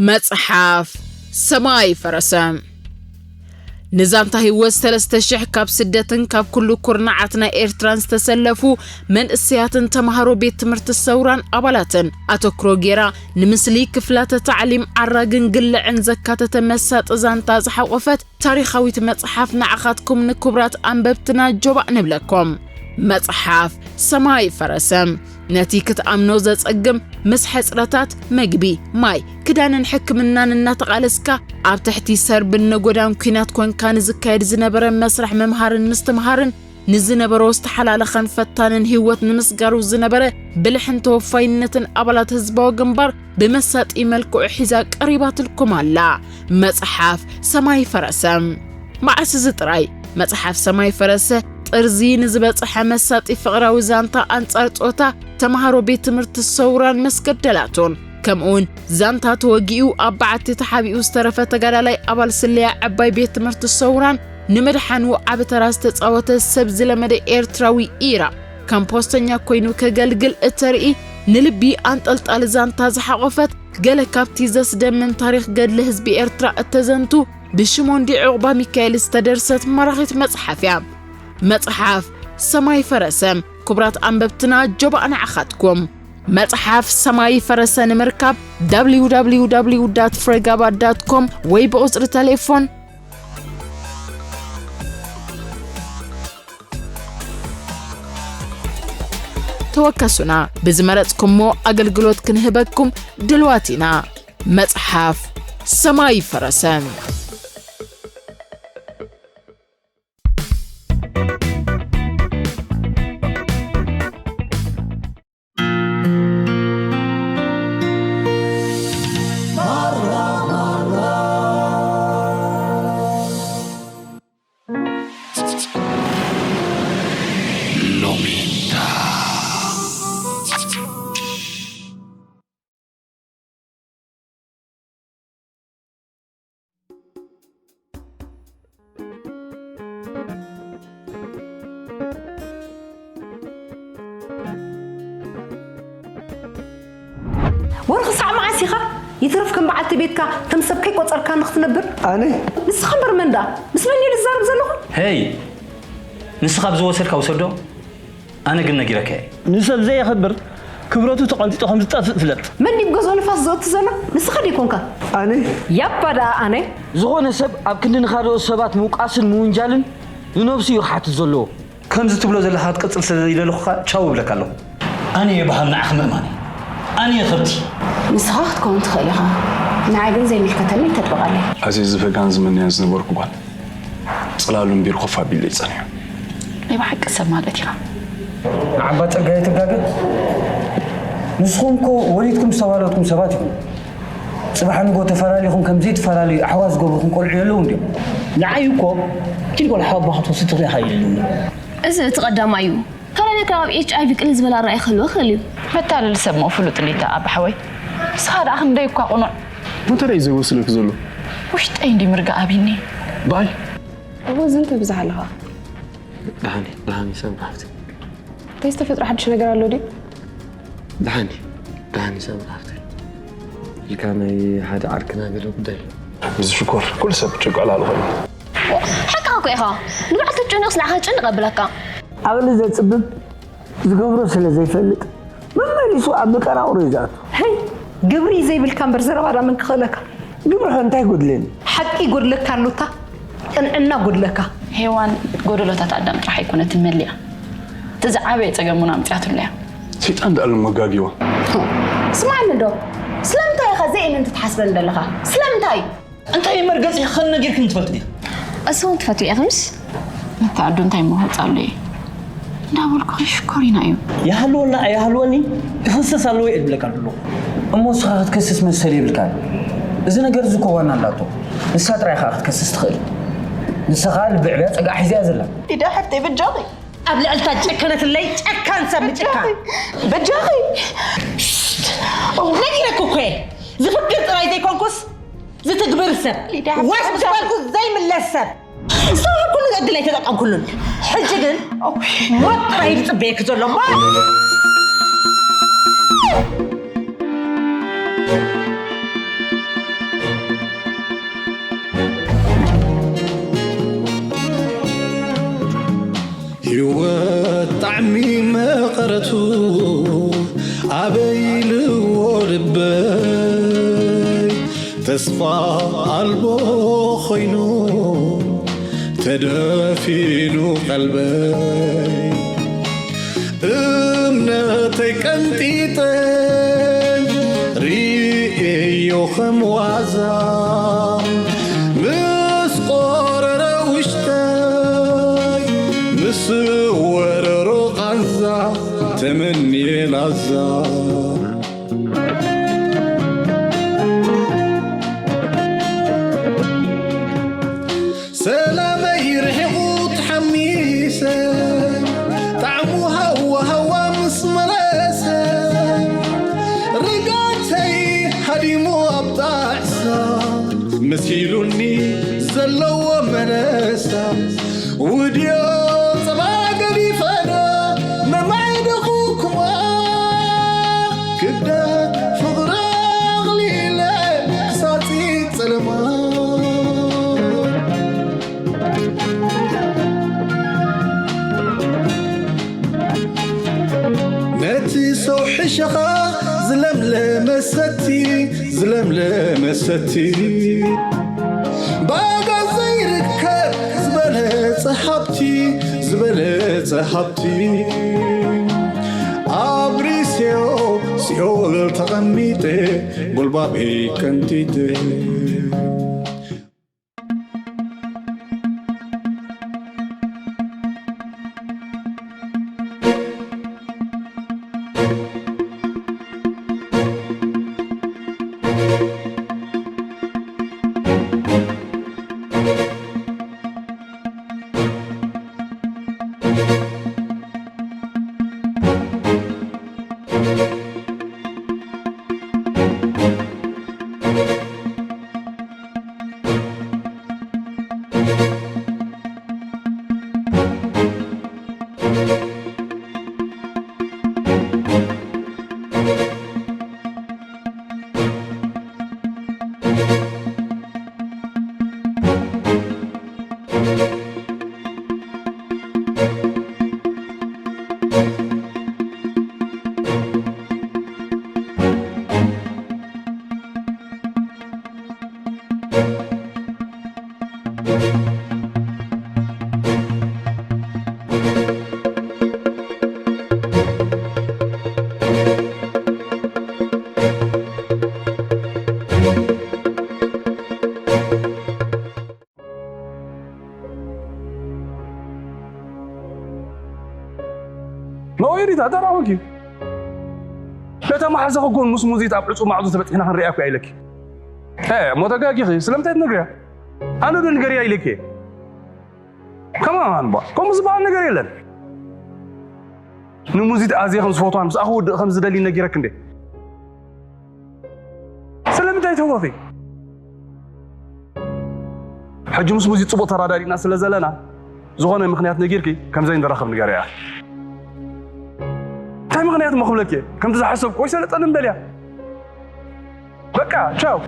መጽሓፍ ሰማይ ፈረሰ። ንዛንታ ህይወት ሰለስተ ሽሕ ካብ ስደትን ካብ ኩሉ ኩርናዓት ናይ ኤርትራን ዝተሰለፉ መንእሰያትን ተማሃሮ ቤት ትምህርቲ ሰውራን ኣባላትን ኣተኩሮ ጌራ፣ ንምስሊ ክፍላተ ታዕሊም ዓራግን ግልዕን ዘካተተ መሳጢ ዛንታ ዝሓቖፈት ታሪኻዊት መጽሓፍ ንዓኻትኩም ንክቡራት ኣንበብትና ጆባእ ንብለኩም። መጽሓፍ ሰማይ ፈረሰ። ነቲ ክትኣምኖ ዘጸግም፣ ምስ ሕጽረታት መግቢ፣ ማይ፣ ክዳንን ሕክምናን እናተቓለስካ፣ ኣብ ትሕቲ ሰርብን ነጎዳን ኲናት ኮንካ ንዝካየድ ዝነበረ መስርሕ ምምሃርን ምስትምሃርን፣ ንዝነበሮ ዝተሓላለኸን ፈታንን ህይወት ንምስጋሩ ዝነበረ ብልሕን ተወፋይነትን ኣባላት ህዝባዊ ግንባር ብመሳጢ መልክዑ ሒዛ ቀሪባትልኩም ኣላ። መጽሓፍ ሰማይ ፈረሰ። መዓስ እዚ ጥራይ፣ መጽሓፍ ሰማይ ፈረሰ ጥርዚ ንዝበጽሐ መሳጢ ፍቕራዊ ዛንታ ኣንጻር ጾታ ተማሃሮ ቤት ትምህርቲ ሰውራን መስገደላቱን፣ ከምኡውን ዛንታ ተወጊኡ ኣብ በዓቲ ተሓቢኡ ዝተረፈ ተጋዳላይ ኣባል ስለያ ዕባይ ቤት ትምህርቲ ሰውራን ንምድሓኑ ዓቢ ተራ ዝተጻወተ ሰብ ዝለመደ ኤርትራዊ ኢራ ከም ፖስተኛ ኮይኑ ከገልግል እተርኢ ንልቢ ኣንጠልጣሊ ዛንታ ዝሓቖፈት ገለ ካብቲ ዘስደምም ታሪኽ ገድሊ ህዝቢ ኤርትራ እተዘንቱ ብሽሞንዲ ዑቕባ ሚካኤል ዝተደርሰት ማራኺት መጽሓፍ እያ። መጽሓፍ ሰማይ ፈረሰ። ክቡራት ኣንበብትና ጆባእ ንዓኻትኩም። መጽሓፍ ሰማይ ፈረሰ ንምርካብ www ፍሬጋባ ዳት ኮም ወይ ብቁጽሪ ተሌፎን ተወከሱና። ብዝመረጽኩሞ ኣገልግሎት ክንህበኩም ድልዋት ኢና። መጽሓፍ ሰማይ ፈረሰ። ወርሒ ሳዕ መዓስ ኢኻ? ይትረፍ ከም በዓልቲ ቤትካ ከም ሰብ ከይቆጸርካ ንኽትነብር? ኣነ? ንስኻ እምበር መን ደኣ? ምስ መን እየ ዝዛረብ ዘለኹ? ሄይ! ንስኻ ብዝወሰድካ ውሰዶ፣ ኣነ ግን ነጊረካ እየ። ንሰብ ዘየኽብር ክብረቱ ተቐንጢጡ ከም ዝጠፍእ ፍለጥ። መን ድዩ ብገዝኡ ንፋስ ዘእቱ ዘሎ? ንስኻ ዶ ይኮንካ? ኣነ? ያባ ደኣ ኣነ? ዝኾነ ሰብ ኣብ ክንዲ ንኻልኦት ሰባት ምውቃስን ምውንጃልን ንነብሱ እዩ ክሓትት ዘለዎ። ከምዚ ትብሎ ዘለኻ ክትቅጽል ስለ ዘይደለኹ ቻው እብለካ ኣለኹ። ኣነ እየ በሃም ንዓኺ ምእማን እዩ። ኣነ እየ ከብቲ። ንስኻ ክትከውን ትኽእል ኢኻ። ንዓይ ግን ዘይምልከተኒ ኣይተጥብቐለይ። ኣዝየ ዝፈጋን ዝምንያን ዝነበርኩ ጓል ጽላሉ እምቢር ኮፍ ኣቢሉ እዩ ጸኒሑ። ናይ ብሓቂ ሰብ ማለት ኢኻ። ንዓባ ጸጋይ ትጋገ። ንስኹም እኮ ወሊድኩም ዝተባለትኩም ሰባት ኢኹም። ጽባሕ ንጎ ተፈላሊኹም ከም ዘይትፈላለዩ ኣሕዋት ዝገብሩኹም ቆልዑ የለውን ድዮም? ንዓይ እኮ ኪድ ጓል ሓወቦኻ ክትወስድ ትኽእል ኢኻ ኢሉኒ። እዚ እቲ ቀዳማይ እዩ። ተረዲእካ ኣብ ኤች ኣይ ቪ ቅልል ዝበለ ኣረኣእያ ክህልዎ ይኽእል እዩ። መታለሊ ሰብ እሞ ፍሉጥ እንዴታ ኣባ ሓወይ። ንስኻ ደኣ ክንደይ እኳ ቅኑዕ። መተረይ ዘይወስለኪ ዘሎ። ውሽጠይ እንዲ ምርጋእ ኣቢኒ። ባይ። እዎ ዝንተ ብዝሕ ኣለኻ። ደሓን እየ፣ ደሓን እየ ሳምሪ ሓፍተይ። እንታይ ዝተፈጥረ ሓድሽ ነገር ኣሎ ድዩ? ደሓን እየ፣ ደሓን እየ ሳምሪ ሓፍተይ። ኢልካ ናይ ሓደ ዓርክና ገለ ጉዳይ ኣሎ። እዚ ሽኮር ኩሉ ሰብ ጭንቂ ዕላሉ ኮይኑ። ሓቅኻ እኮ ኢኻ። ንባዕልቲ ትጭንቕስ ንዓኻ ክጭንቕ የብለካ። ዓቕሊ ዘጽብብ ዝገብሮ ስለ ዘይፈልጥ መመሊሱ ኣብ መቀራቕሮ እዩ ዝኣቱ። ሄይ፣ ግብሪ ዘይብልካ እምበር ዘረባ ዳ መን ክኽእለካ? ግብሪ ኸ እንታይ ጎድለኒ? ሓቂ ይጎድለካ ኣሉታ፣ ቅንዕና ጎድለካ። ሄዋን ጎደሎታት ኣዳም ጥራሕ ኣይኮነትን መሊኣ። እቲ ዝዓበየ ጸገም እውን ኣምጺኣትሉ እያ። ሰይጣን ደኣ ኣሎ መጋጊዋ። ስማዕኒ ዶ፣ ስለምንታይ ኢኻ ዘይእመን ትትሓስበኒ ዘለኻ? ስለምንታይ? እንታይ መርገጺ ክኸነ ጌርክን ትፈልጢ ዲኺ? እሱ እውን ትፈትዊ ኢኺ ምሽ? ነቲ ዓዱ እንታይ መወጽ ኣሎ እዩ? እንዳበልኩኺ ሽኮሪና እዩ። ይሃልወና ኣይሃልወኒ ክኽሰስ ኣለዎ እየ ዝብለካ ዘለኹ። እሞ ንስኻ ክትከስስ መሰል የብልካን። እዚ ነገር እዚ እኮ ዋና ኣላቶ። ንሳ ጥራይ ኢኻ ክትከስስ ትኽእል። ንሳ ኸኣ ልቢ ዕብያ ጸግዓ ሒዛ እያ ዘላ። ሊዳ ሓፍተይ በጃኺ። ኣብ ልዕልታ ጨከነትለይ ጨካን ሰብ ምጭካን። በጃኺ። ሽት! ነጊረኪ እኮ እየ። ዝፍክር ጥራይ ዘይኮንኩስ ዝትግብር ሰብ። ሊዳ፣ ወስ ምስ በልኩ ዘይምለስ ሰብ። ዝረኸብኩሉ ዕድል ኣይተጠቀምኩሉን። ሕጂ ግን ሞት ጥራይ እዩ ዝጽበየኪ ዘሎ። ሞት! ረቱ ኣበይ ኢልዎ ልበይ ተስፋ ኣልቦ ኮይኑ ተደፊኑ ቀልበይ እምነተይ ቀንጢጠ ርእዮ ከም ዋዛ ምስ ቆረረ ውሽጠይ ምስ ወረሮ ቃንዛ ተመንየ ላዛ ሰላመይ ርሒቑ ተሓሚሰ ጣዕሙ ሃዋ ሃዋ ምስ መለሰ ርጋተይ ሃዲሙ ኣብ ጣዕሳ መሲሉኒ ዘለዎ መለሳ ውድዮ ጸባ ገዲፈዶ መማይ ደኹኩማ ክብደት ፍቕሪ ኣቕሊለ ክሳጺ ጸለማ ነቲ ሰው ሕሸኻ ዝለምለመ ሰቲ ዝለምለመ ሰቲ ባጋ ዘይርከብ ዝበለጸ ሃብቲ ዝበለጸ ሃብቲ ኣብ ርእስዮ ሲኦል ተቐሚጠ ጉልባበይ ቀንጢጠ መወይሪት ኣዳራወኪ ነታ መሓዛኺ ጎን ምስ ሙዚት ኣብ ዕጹ ማዕጾ ተበጢሕና ክንሪኣ እኮ ኢለኪ። እ፣ እሞ ተጋጊኺ፣ ስለምንታይ ትነግርያ? ኣነ ዶ ንገርያ ኢለኪ? ከማን ባ፣ ከምኡ ዝበሃል ነገር የለን። ንሙዚት ኣዝየ ከም ዝፈትዋን ምስኣ ክወድእ ከም ዝደሊ ነጊረክ እንዴ? ስለምንታይ ትህወኺ? ሕጂ ምስ ሙዚት ጽቡቕ ተራዳዲእና ስለ ዘለና፣ ዝኾነ ምኽንያት ነጊርኪ ከም ዘይንራኸብ ንገርያ። እንታይ ምኽንያት እሞ ክብለኪ እየ? ከምቲ ዝሓሰብኩ ወይ ሰለጠ ንበልያ። በቃ፣ ቻው።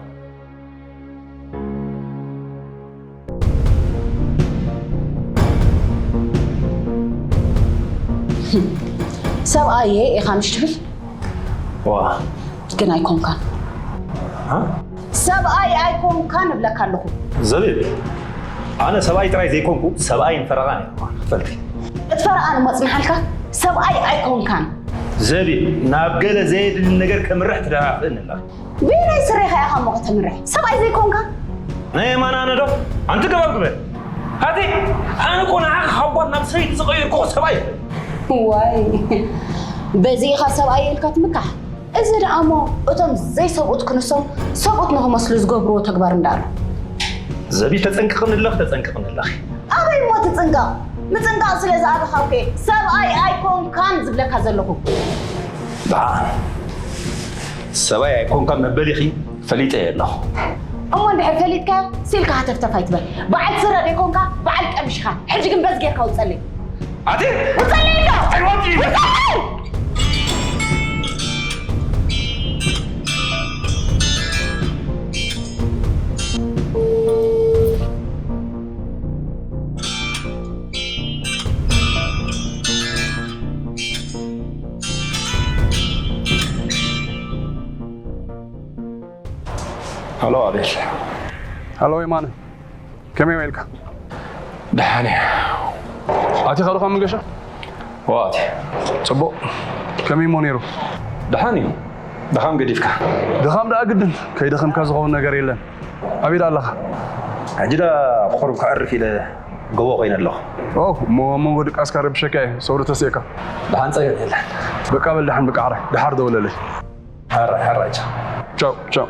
ሰብኣየ ኢኻ ምሽ ትብል? ዋ። ግን ኣይኮንካን። ሃ? ሰብኣይ ኣይኮንካን እብለካ ኣለኹ። ዘቢብ፣ ኣነ ሰብኣይ ጥራይ ዘይኮንኩ፣ ሰብኣይን ፈረቓን እየ፣ ክትፈልጢ። እቲ ፈረቓን እሞ ጽንሓልካ፣ ሰብኣይ ኣይኮንካን። ዘቢብ፣ ናብ ገለ ዘየድሊ ነገር ከምርሕ ትደፋፍእኒ ኣለኺ። በየናይ ስሬኻ ኢኻ እሞ ከተምርሕ? ሰብኣይ ዘይኮንካ? ናይ የማን ኣነ ዶ? ኣንቲ ገባብ ግበር። ሃቲ፣ ኣነ እኮ ንዓኺ ካብ ጓል ናብ ሰበይቲ ዝቐየርኩ ሰብኣይ። ዋይ፣ በዚ ኢኻ ሰብኣይ ኢልካ ትምካሕ? እዚ ደኣ እሞ እቶም ዘይሰብኡት ክንሶም ሰብኡት ንኽመስሉ ዝገብርዎ ተግባር እንዳኣሉ። ዘቢብ ተጸንቅቕኒ ኣለኺ፣ ተጸንቅቕኒ ኣለኺ። ኣበይ እሞ ትጽንቀቕ? ምጽንቃቕ ስለ ዝኣበኻ እኮ እየ ሰብኣይ ኣይኮንካን ዝብለካ ዘለኹ። ደሓን ሰብኣይ ኣይኮንካን መበሊኺ ፈሊጠ እየ ኣለኹ። እሞ እንድሕር ፈሊጥካ ሲልካ ሃተፍተፍ ኣይትበል። በዓል ስረ ደይኮንካ በዓል ቀምሽ ኢኻ። ሕጂ ግን በዚ ጌርካ ውጸለይ። ኣቲ ውጸለይ እንዶ! ኣይወጽእ! ውጸለይ! ሃሎ ኣቤል። ሃሎ የማነ፣ ከመይ ውዒልካ? ደሓን እየ። ኣቲኻ ዶ ካብ መገሻ? ዋት? ጽቡቕ። ከመይ እሞ ነይሩ? ደሓን እዩ። ድኻም ገዲፍካ? ድኻም ደኣ ግድን፣ ከይደኸምካ ዝኸውን ነገር የለን። ኣበይ ደኣ ኣለኻ? ሕጂ ደኣ ብቑሩብ ከዕርፍ ኢለ ጎቦ ኮይነ ኣለኹ። ኦ፣ እሞ ኣብ መንጎ ድቃስካ ረቢሸካ እየ፣ ሰው ዶ ተሲእካ? ደሓን ጸገም የለን። በቃ በል ደሓን፣ በቃ ሕራይ፣ ደሓር ደውለለይ። ሕራይ፣ ሕራይ፣ ቻው። ቻው፣ ቻው።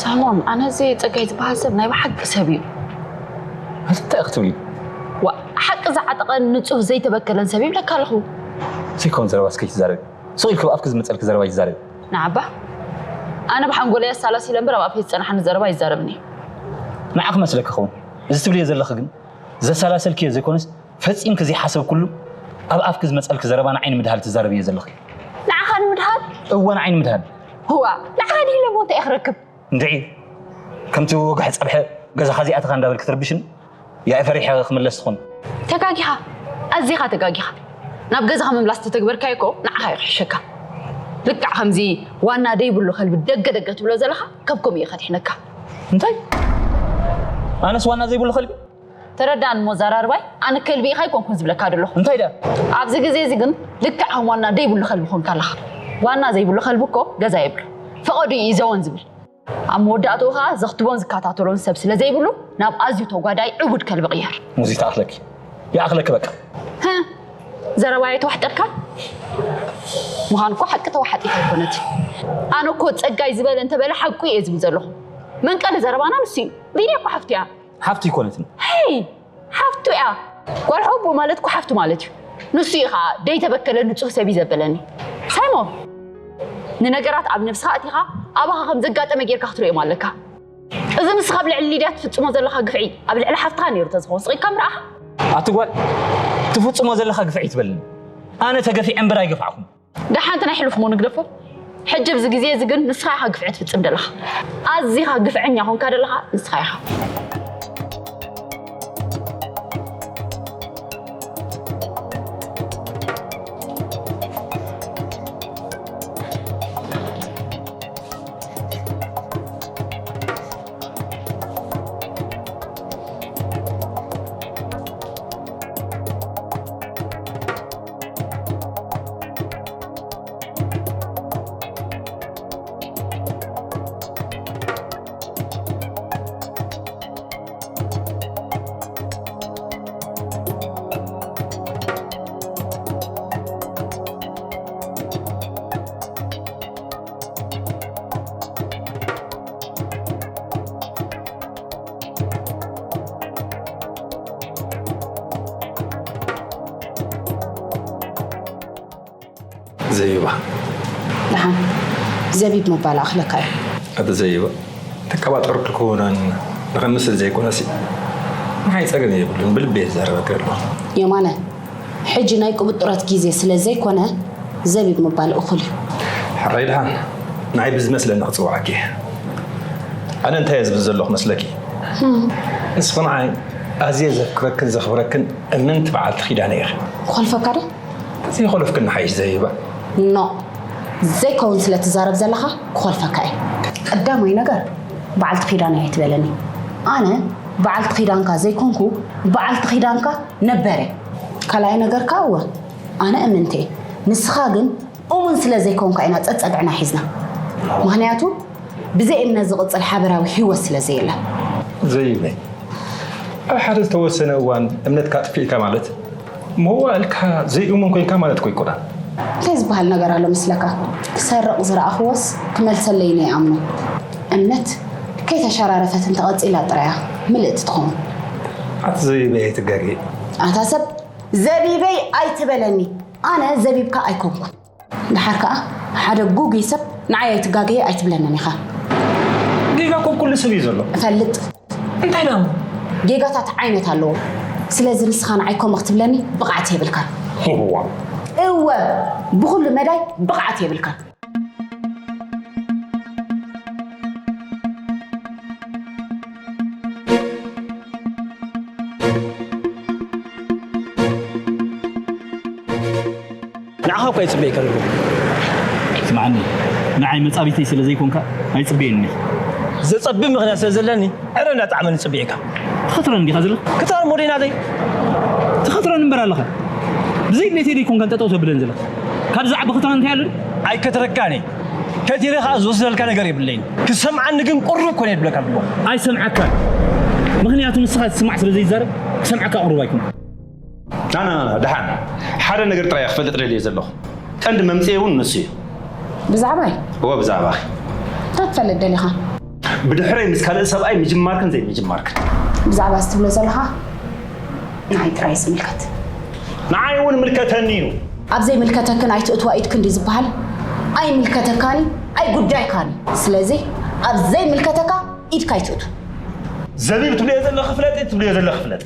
ሳሞን፣ ኣነ እዚ ጸጋይ ዝበሃል ሰብ ናይ ብሓቂ ሰብ እዩ። ኣቲ እንታይ ክትብሊ? ዋ፣ ሓቂ ዝዓጠቐን ንጹህ ዘይተበከለን ሰብ ይብለካ ኣለኹ። ዘይኮን ዘረባ እስከ ይትዛረቢ። ስቕ ኢልኪ ብኣፍኪ ዝመጸልኪ ዘረባ ይዛረቢ። ንዓባ፣ ኣነ ብሓንጎለይ ኣሳላሲለ እምበር ኣብ ኣፈይ ዝጸንሓኒ ዘረባ ይዛረብን እየ። ንዓኺ መስለኪ ኸውን። እዚ ትብልዮ ዘለኺ ግን ዘሰላሰልክዮ ዘይኮነስ ፈጺምኪ ዘይሓሰብክሉ ኣብ ኣፍኪ ዝመጸልኪ ዘረባ ንዓይ ንምድሃል ትዛረብዮ ዘለኺ። ንዓኻ ንምድሃል? እወ፣ ንዓይ ንምድሃል። ህዋ፣ ንዓኻ ድሂለ እሞ እንታይ እየ ክረክብ? እንድዒ፣ ከምቲ ወግሒ ጸብሐ ገዛኻ ዘይኣተኻ እንዳበልኪ ትርብሽን፣ ያኢ ፈሪሐ ክምለስ ትኾን። ተጋጊኻ፣ ኣዚኻ ተጋጊኻ። ናብ ገዛኻ ምምላስ ተተግበርካዮ እኮ ንዓኻ እዩ ክሕሸካ። ልክዕ ከምዚ ዋና ደይብሉ ከልቢ ደገ ደገ ትብሎ ዘለኻ፣ ካብ ከምኡ እዩ ከድሕነካ። እንታይ? ኣነስ ዋና ዘይብሉ ከልቢ? ተረዳእኒ እሞ ዛራርባይ፣ ኣነ ከልቢ ኢኻ ኣይኮንኩን ዝብለካ ዘለኹ። እንታይ ደኣ? ኣብዚ ግዜ እዚ ግን ልክዕ ከም ዋና ደይብሉ ከልቢ ኮንካ ኣለኻ። ዋና ዘይብሉ ከልቢ እኮ ገዛ የብሉ። ፈቐዱ እዩ ይዘወን ዝብል። ኣብ መወዳእትኡ ኸኣ ዘኽትቦን ዝከታተሎን ሰብ ስለ ዘይብሉ ናብ ኣዝዩ ተጓዳይ ዕቡድ ከልቢ ቅየር። ሙዚ ተኣኽለኪ። ይኣኽለኪ በቃ። ህህ፣ ዘረባይ ተዋሕጠልካ? ምዃኑ እኮ ሓቂ ተዋሓጢት ኣይኮነት። ኣነ እኮ ጸጋይ ዝበለ እንተበለ ሓቁ እየ ዝብል ዘለኹ። መንቀሊ ዘረባና ንሱ እዩ። ሊድያ እኮ ሓፍቱ እያ። ሓፍቱ ኣይኮነትን። ሄይ! ሓፍቱ እያ። ጓል ሕቦ ማለት እኮ ሓፍቱ ማለት እዩ። ንሱ እዩ ኸዓ ደይተበከለ ንጹህ ሰብ እዩ ዘበለኒ። ሳይሞን! ንነገራት ኣብ ነብስኻ ኣእቲኻ ኣባኻ ከም ዘጋጠመ ጌርካ ክትርእዮም ኣለካ። እዚ ንስኻ ኣብ ልዕሊ ሊድያ ትፍጽሞ ዘለኻ ግፍዒ ኣብ ልዕሊ ሓፍትኻ ነይሩ ተዝኸውን ስቕ ኢልካ ምረኣኻ። ኣቲ ጓል፣ ትፍጽሞ ዘለኻ ግፍዒ ትበልኒ። ኣነ ተገፊዐ እምበር ኣይገፍዓኹን። ደሓንቲ ናይ ሕሉፍ እሞ ንግደፎ። ሕጂ ኣብዚ ግዜ እዚ ግን ንስኻ ኢኻ ግፍዒ ትፍጽም ደለኻ። ኣዚኻ ግፍዐኛ ኾንካ ደለኻ ንስኻ ኢኻ። ዘይባ። ደሓን። ዘቢብ ምባል ኣኽለካ እዩ። ኣቲ ዘይባ፣ ተቀባጠርኩ ክውናን ንኸምስል ዘይኮነሲ፣ ንዓይ ጸገም የብሉን፣ ብልቢ እየ ዝዛረበካ ዘለኹ። የማነ፣ ሕጂ ናይ ቅብጥሮት ግዜ ስለ ዘይኮነ፣ ዘቢብ ምባል እኹል እዩ። ሕራይ ደሓን፣ ንዓይ ብዝመስለኒ ክጽውዓኪ እየ። ኣነ እንታይ እየ ዝብል ዘለኹ መስለኪ? ንስኺ ንዓይ ኣዝየ ዘፍቅረክን ዘኽብረክን እምንቲ በዓልቲ ኪዳነ ኢኺ። ክኾልፈካ ዶ? ዘይኾለፍክኒ ሓይሽ ዘይባ። ኖ፣ ዘይከውን ስለ ትዛረብ ዘለኻ ክኾልፈካ እየ። ቀዳማይ ነገር፣ በዓልቲ ኪዳነይ ኣይትበለኒ። ኣነ በዓልቲ ኪዳንካ ዘይኮንኩ፣ በዓልቲ ኪዳንካ ነበር እየ። ካልኣይ ነገር ከኣ፣ እወ፣ ኣነ እምንቲ እየ። ንስኻ ግን እሙን ስለ ዘይኮንካ ኢና ጸጸግዕና ሒዝና። ምኽንያቱ፣ ብዘይ እምነት ዝቕጽል ሓበራዊ ህይወት ስለ ዘየለ። ዘይበይ። ኣብ ሓደ ዝተወሰነ እዋን እምነትካ ኣጥፊእካ ማለት፣ መዋእልካ ዘይእሙን ኮይንካ ማለት እኮ ኣይኮነን። እንታይ ዝበሃል ነገር ኣሎ መስለካ? ክሰርቕ ዝረኣኽዎስ ክመልሰለይ ኢለ ይኣምኖ። እምነት ከይተሸራረፈት እንተቐጺላ ጥራያ ምልእቲ ትኸውን። ኣቲ ዘቢበይ ኣይትጋገይ። ኣታ ሰብ ዘቢበይ ኣይትበለኒ። ኣነ ዘቢብካ ኣይኮንኩን። ደሓር ከኣ ሓደ ጉጉይ ሰብ ንዓይ ኣይትጋገየ ኣይትብለንን ኢኻ። ጌጋ እኮ ኩሉ ሰብ እዩ ዘሎ። እፈልጥ። እንታይ ደኣ? ጌጋታት ዓይነት ኣለዎ። ስለዚ ንስኻ ንዓይ ከምኡ ክትብለኒ ብቕዓት የብልካን። እዋ። እወ፣ ብኹሉ መዳይ ብቕዓት የብልካን። ንዓኻ እኳ ይጽበየካ ኣለኹ። ስምዓኒ፣ ንዓይ መጻቢተይ ስለ ዘይኮንካ ኣይጽበየኒ። ዘጸቢ ምኽንያት ስለ ዘለኒ ዕረ እንዳጣዕመኒ ጽበየካ። ትኸትረኒ ዲኻ ዘለኻ? ክታር ሞዴናተይ። ትኸትረኒ እምበር ኣለኻ። ብዘይ ድሌተይ ደይኮንካ እንጠጠው ተብለን ዘለኻ። ካብዚ ዓቢ ክታር እንታይ ኣሎ? ኣይከትረካን እየ። ከቲረ ኸኣ ዝወስደልካ ነገር የብለይን። ክሰምዓኒ ግን ቁሩብ ኮነ የብለካ ኣለኹ። ኣይሰምዓካን። ምኽንያቱ ንስኻ ትስማዕ ስለ ዘይዛረብ ክሰምዓካ ቁሩብ ኣይኮንኩን። ናና ናና ደሓን ሓደ ነገር ጥራይ ክፈልጥ ደልየ ዘለኹ። ቀንዲ መምጽኤ እውን ንሱ እዩ። ብዛዕባይ? እወ ብዛዕባኺ። እንታይ ክትፈልጥ ደሊኻ? ብድሕረይ ምስ ካልእ ሰብኣይ ምጅማርክን ዘይምጅማርክን። ብዛዕባ እዚ ትብሎ ዘለኻ ንዓይ ጥራይ ዝምልከት። ንዓይ እውን ምልከተኒ እዩ። ኣብ ዘይምልከተክን ኣይትእትዋ ኢድክን ድዩ ዝበሃል? ኣይምልከተካን እዩ ኣይጉዳይካን እዩ። ስለዚ ኣብ ዘይምልከተካ ኢድካ ኣይትእቱ። ዘቢብ ትብልዮ ዘለኺ ፍለጢ፣ ትብልዮ ዘለኺ ፍለጢ።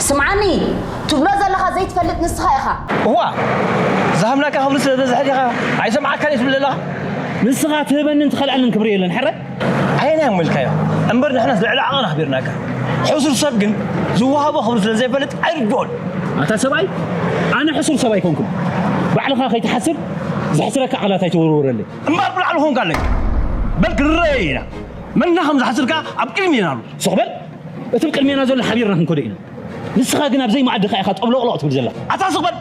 ስምዓኒ፣ ትብሎ ዘለኻ ዘይትፈልጥ ንስኻ ኢኻ። እዋ፣ ዝሃብናካ ክብሪ ስለ ዝበዝሐ ዲኻ ኣይሰምዓካን እየ ትብል ዘለኻ? ንስኻ ትህበንን ትኸልኣንን ክብሪ የለን፣ ሕረ? ኣየናይ እሞ ኢልካዮ? እምበር ንሕናስ ልዕሊ ዓቐን ኣኽቢርናካ። ሕሱር ሰብ ግን ዝወሃቦ ክብሪ ስለ ዘይፈልጥ ኣይርድኦን። ኣታ ሰብኣይ፣ ኣነ ሕሱር ሰብ ኣይኮንኩን። ባዕልኻ ከይትሓስብ ዘሕስረካ ቃላት ኣይትወርውረለይ። እምበር ብላዕሊ ኮንካለይ። በል ክንረኣዮ ኢና። መና ከም ዝሓስርካ ኣብ ቅድሜና ኣሎ። ስቕ በል። እቲ ኣብ ቅድሜና ዘሎ ሓቢርና ክንከዶ ኢና። ንስኻ ግን ኣብ ዘይመኣድኻ ኢኻ ጠብሎቕሎቕ ትብል ዘለኻ። ኣታ ስቕ በል።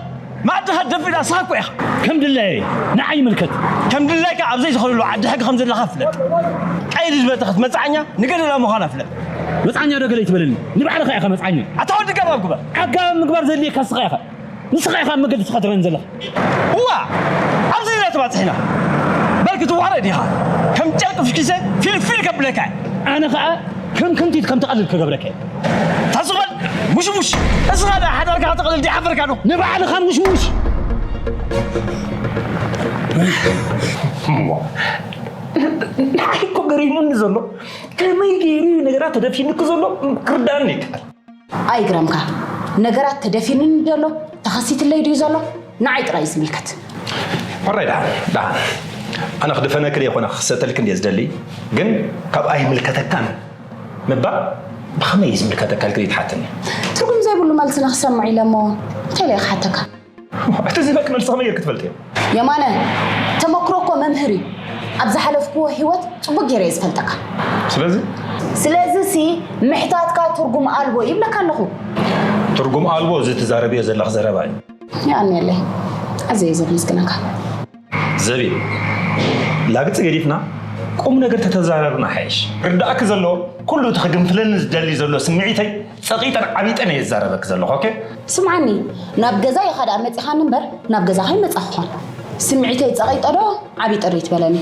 መኣድኻ ደፊእና ንስኻ እኮ ኢኻ። ከም ድላየይ ንዓይ ይምልከት። ከም ድላይካ ኣብ ዘይትኸደሉ ዓዲ ሕጊ ከም ዘለኻ ፍለጥ። ቀይዲ ዝበልተ ክትመጽዓኛ ንገደላ ምዃና ፍለጥ። መጽዓኛ ዶ ገለ ይትበለኒ። ንባዕልኻ ኢኻ መጽዓኛ። ኣታ ወዲ ገባብ ግበር። ዓጋብ ምግባር ዘድልየካ ንስኻ ኢኻ። ንስኻ ኢኻ ኣብ መገዲ ትኸትረን ዘለኻ። እዋ! ኣብዚ ኢና ተባጺሕና። በል ክትዋረድ ኢኻ። ከም ጨርቂ ፍሽኪሰ ፊልፊል ከብለካ እየ። ኣነ ኸኣ ከም ክንቲት ከም ትቐልል ክገብረካ እየ። ታስቕ በል ሙሽሙሽ። እስኻ ደኣ ሓዳርካ ክተቕልል ድሓፈርካ ዶ? ንባዕልኻ ሙሽሙሽ። እሞ፣ ንዓይ እኮ ገሪሙኒ ዘሎ። ከመይ ገይሩ እዩ ነገራት ተደፊኑኪ ዘሎ ክርዳእኒ ይከኣል። ኣይግረምካ። ነገራት ተደፊኑኒ ድዩ ኣሎ? ተኸሲትለይ ድዩ ዘሎ? ንዓይ ጥራይ እዩ ዝምልከት። ሕራይ ደሓን፣ ደሓን። ኣነ ክድፈነኪ ደይኮነ ክኽሰተልኪ እንድየ ዝደሊ። ግን ካብ ኣይምልከተካን ምባል ብኸመይ እዩ ዝምልከተካ ኢልኪ ዘይትሓትኒ? ትርጉም ዘይብሉ መልሲ ንኽሰምዕ ኢለ እሞ እንታይ ኢለ እየ ክሓተካ? እቲ ዝህበኪ መልሲ ከመይ ጌርኪ ትፈልጥዮ? የማነ፣ ተመክሮ እኮ መምህር እዩ። ኣብ ዝሓለፍክዎ ህይወት ጽቡቕ ገይረ እየ ዝፈልጠካ። ስለዚ? ስለዚ ሲ ምሕታትካ ትርጉም ኣልቦ እዩ ይብለካ ኣለኹ። ትርጉም ኣልቦ እዚ ትዛረብዮ ዘለኺ ዘረባ እዩ። የቐንየለይ። ኣዝየ እየ ዘመስግነካ። ዘቢብ፣ ላግጺ ገዲፍና ቁም ነገር ተተዛረብና ሓይሽ። ርዳእኪ ዘሎ ኩሉ እቲ ክግንፍለኒ ዝደሊ ዘሎ ስምዒተይ ጸቒጠን ዓቢጠን እየ ዝዛረበኪ ዘለኹ፣ ኦኬ? ስምዓኒ፣ ናብ ገዛይ ኢኻ ደኣ መጺኻኒ እምበር ናብ ገዛኻ ኣይመጻኹኻን። ስምዒተይ ጸቒጠ ዶ ዓቢጠ ዶ ይትበለኒ?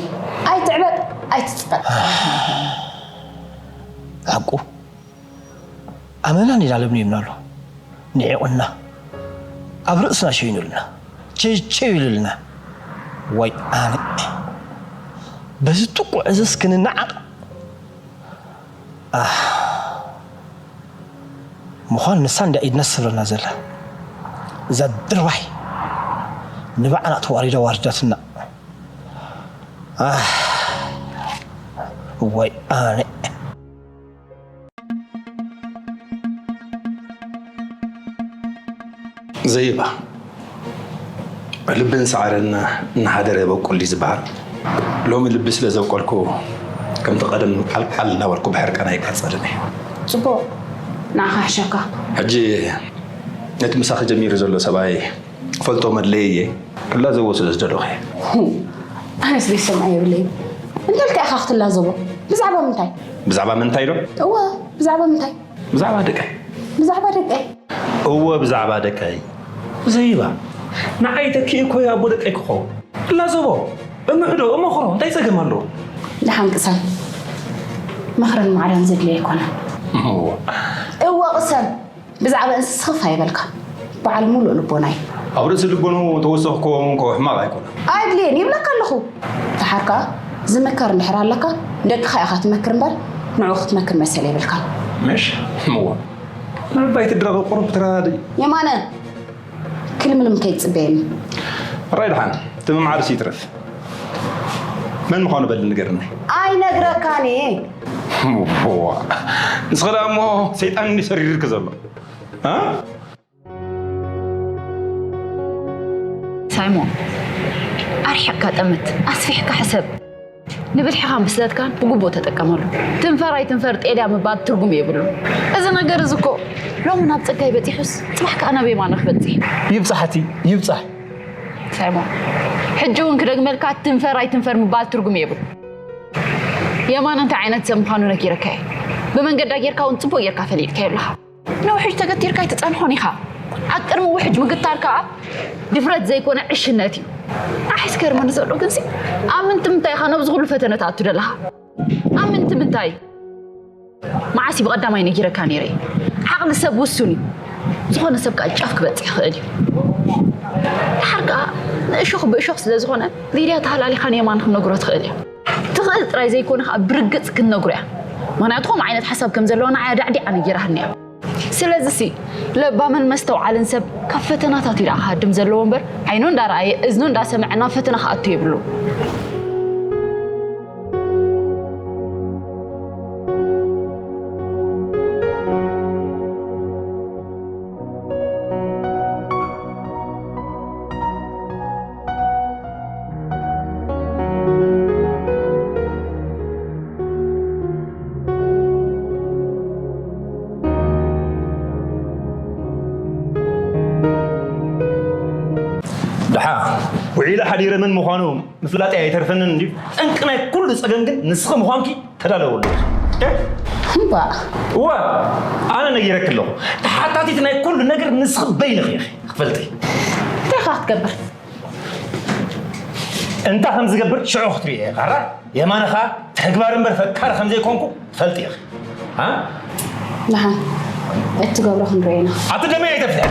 ኣይትዕበጥ፣ ኣይትጽቐጥ። ሓቁ። ኣመና እንዲና ለምንዩና ኣሎ። ንዒቑና። ኣብ ርእስና ሸይኑልና። ቸይቸይ ኢሉልና። ዋይ ኣነ። በዚ ጥቁዕ እዝስ ክንነዓቕ። ኣህ። ምዃን ንሳ እንድያ ኢድና ትስብረና ዘላ። እዛ ድርባይ። ንባዕላ ተዋሪዳ ዋሪዳትና። ኣህ። ዋይ ኣነ። ዘይባ፣ ልብን ሳዕርን እናሓደረ የበቁል ድዩ ዝበሃል? ሎሚ ልቢ ስለ ዘብቆልኩ፣ ከምቲ ቀደም ዓልዓል እናበልኩ ብሕርቃን ኣይቃጸልን እየ። ጽቡቕ፣ ንዓኻ ሕሸካ። ሕጂ ነቲ ምሳኺ ጀሚሩ ዘሎ ሰብኣይ ክፈልጦ መድለየ እየ። ክላዘቦ ስለ ዝደለኹ እየ። ሁ፣ ኣነስ ዘይሰምዖ የብለይን። እንታይ ኢልካ ኢኻ ክትላዘቦ? ብዛዕባ ምንታይ? ብዛዕባ ምንታይ ዶ? እወ፣ ብዛዕባ ምንታይ? ብዛዕባ ደቀይ። ብዛዕባ ደቀይ? እወ፣ ብዛዕባ ደቀይ። ዘይባ፣ ንዓይ ተኪኡ እኮ ኣቦ ደቀይ ክኸውን። ላዘቦ፣ እምሕዶ፣ እመኽሮ፣ እንታይ ጸገም ኣለዎ? ደሓን ቅሰን። ምኽርን ማዕዳን ዘድልዮ ኣይኮነን። እዎ። እወ ቅሰን። ብዛዕባ እንስስኽፍ ኣይበልካ። በዓል ሙሉእ ልቦና እዩ። ኣብ ርእሲ ልቦኑ ተወሰኽኮ እንኮ ሕማቕ ኣይኮነን። ኣድልየን ይብለካ ኣለኹ። ደሓር ከኣ ዝምከር እንድሕር ኣለካ፣ ደቅኻ ኢኻ ትመክር እምበር፣ ንዑ ክትመክር መሰል የብልካ። ምሽ? እዎ። ምናልባት ትድረቕ ቁሩብ ትረዳድእ። የማነ፣ ክልምልም ከይትጽበየኒ። ራይ ደሓን፣ እቲ ምምዓርስ ይትረፍ። መን ምዃኑ በል ንገርኒ። ኣይነግረካን እየ። ዋ፣ ንስኺ ደኣ እሞ ሰይጣን እንዲ ሰሪርኪ ዘሎ። እ? ሳይሞን፣ ኣርሒቕካ ጠምት፣ ኣስፊሕካ ሕሰብ። ንብልሕኻን ብስለትካን ብግቡእ ተጠቀመሉ። ትንፈር ኣይትንፈር ጤልያ ምባል ትርጉም የብሉን። እዚ ነገር እዚ እኮ ሎሚ ናብ ጸጋይ በጺሑስ ጽባሕ ከኣ ናብ የማነ ክበጽሕ እዩ። ይብጻሕ እቲ፣ ይብጻሕ። ሳይሞን፣ ሕጂ እውን ክደግመልካ ትንፈር ኣይትንፈር ምባል ትርጉም የብሉን። የማነ እንታይ ዓይነት ሰብ ምዃኑ ነጊረካ እየ። ብመንገዳ ጌርካ እውን ጽቡቕ ጌርካ ፈሊጥካዮ ኣለኻ። ንውሕጅ ተገቲርካ ኣይትጸንሖን ኢኻ። ኣብ ቅድሚ ውሕጅ ምግታር ከኣ ድፍረት ዘይኮነ ዕሽነት እዩ። ኣሕ፣ ዝገርመኒ ዘሎ ግንሲ፣ ኣብ ምንትምንታይ ኢኻ ናብዚ ኩሉ ፈተነ ትኣቱ ዘለኻ? ኣብ ምንትምንታይ? መዓስ እዩ ብቐዳማይ ነጊረካ ነይረ? ዓቕሊ ሰብ ውሱን እዩ። ዝኾነ ሰብ ከኣ ጫፍ ክበጽሕ ይኽእል እዩ። ደሓር ከኣ ንእሾኽ ብእሾኽ ስለ ዝኾነ፣ ሊድያ ተሃላሊኻ ንየማን ክንነግሮ ትኽእል እያ። ትኽእል ጥራይ ዘይኮነ ከኣ ብርግጽ ክንነግሮ እያ። ምኽንያቱ ከምኡ ዓይነት ሓሳብ ከም ዘለዋ ንዓይ ኣዳዕዲዓ ነጊራትኒ እያ። ስለዚሲ ለባምን መስተውዓልን ሰብ ካብ ፈተናታት እዩ ደኣ ክሃድም ዘለዎ እምበር፣ ዓይኑ እንዳረኣየ እዝኑ እንዳሰምዐ ናብ ፈተና ክኣቱ የብሉ። ደሓ፣ ውዒለ ሓዲረ መን ምዃኑ ምፍላጠይ ኣይተርፈንን እንድዩ። ጠንቂ ናይ ኩሉ ጸገም ግን ንስኺ ምዃንኪ ተዳለወሉ። እ? እምባእ። እወ፣ ኣነ ነጊረኪ ኣለኹ። ተሓታቲት ናይ ኩሉ ነገር ንስኺ በይንኺ ኢኺ። ክፈልጢ። እንታይ ኢኻ ክትገብር? እንታይ ከም ዝገብር ሽዑ ክትሪኦ ኢኻ። ራ የማነ ኸኣ ተግባር እምበር ፈካር ከም ዘይኮንኩ ትፈልጢ ኢኺ። ሃ? ደሓን፣ እትገብሮ ክንሪኦ ኢና። ኣቲ ደመይ ኣይተፍትሐ።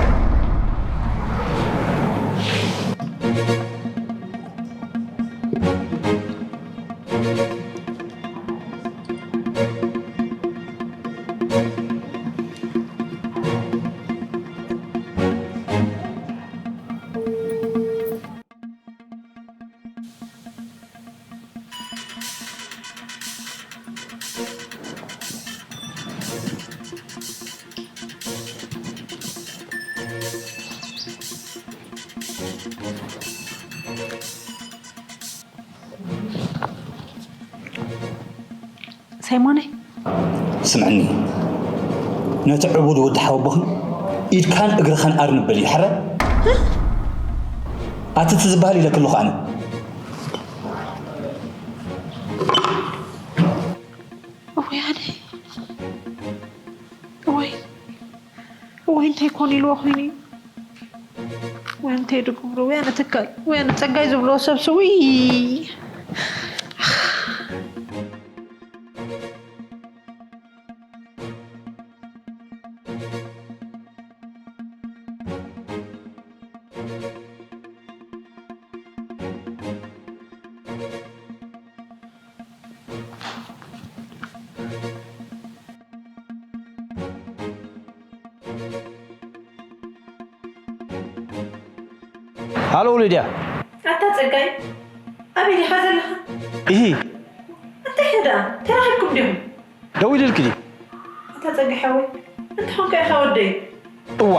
ሳይሞነይ። ስምዕኒ፣ ነቲ ዕቡድ ወዲ ሓወቦኽን ኢድካን እግርኻን ኣርኒ በሊ፣ ሕራይ? ኣቲ እቲ ዝበሃል ኢለኪ ኣለኹ ኣነ። እወይ ኣነ። እወይ። እወይ እንታይ ኮን ኢልዎ ኮይኑ እዩ? ወይ እንታይ ድግብሮ ወይ ኣነ ትካል ወይ ኣነ ጸጋይ ዝብሎ ሰብ ስዊ። ሃሎ ሊድያ። ኣታ ጸጋይ፣ ኣበይ ዲኻ ዘለኻ? ኢሂ። እንታይ ከ ደኣ? ተራኺብኩም ዲኹም? ደዊልልኪ ድዩ? ኣታ ጸጋይ ሓወይ፣ እንታይ ኾንካ ኢኻ ወደይ? እዋ።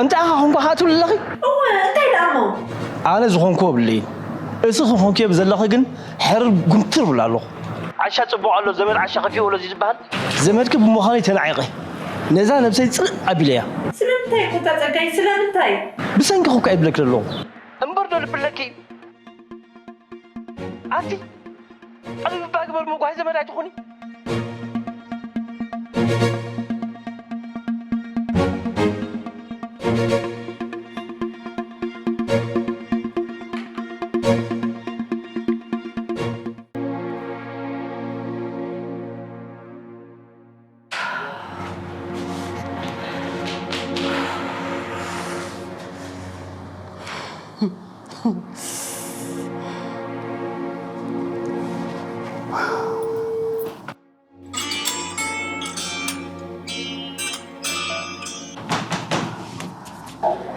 እንታይ ኢኻ ኾንካ ኸኣ ትብሊ ኣለኺ? እወ፣ እንታይ ደኣ እሞ? ኣነ ዝኾንክዎ የብለይን። እስኺ ኾንክዮ ብዘለኺ ግን ሕርር ጉንትር እብል ኣለኹ። ዓሻ ጽቡቕ ኣሎ፣ ዘመድ ዓሻ ከፊኡ ኣሎ ዝበሃል። ዘመድኪ ብምዃነይ ተናዒቐ። ነዛ ነብሰይ ጽልእ ኣቢለያ። ስለምንታይ እኮ እታ ጸጋይ፣ ስለምንታይ? ብሰንክኺ እኮ እየ ዝብለኪ ዘለኹ። እምበር ዶ ልቢ ኣለኪ? ኣቲ ጠቢብ እባ ግበር፣ መጓሂ ዘመድ ኣይትኹኒ።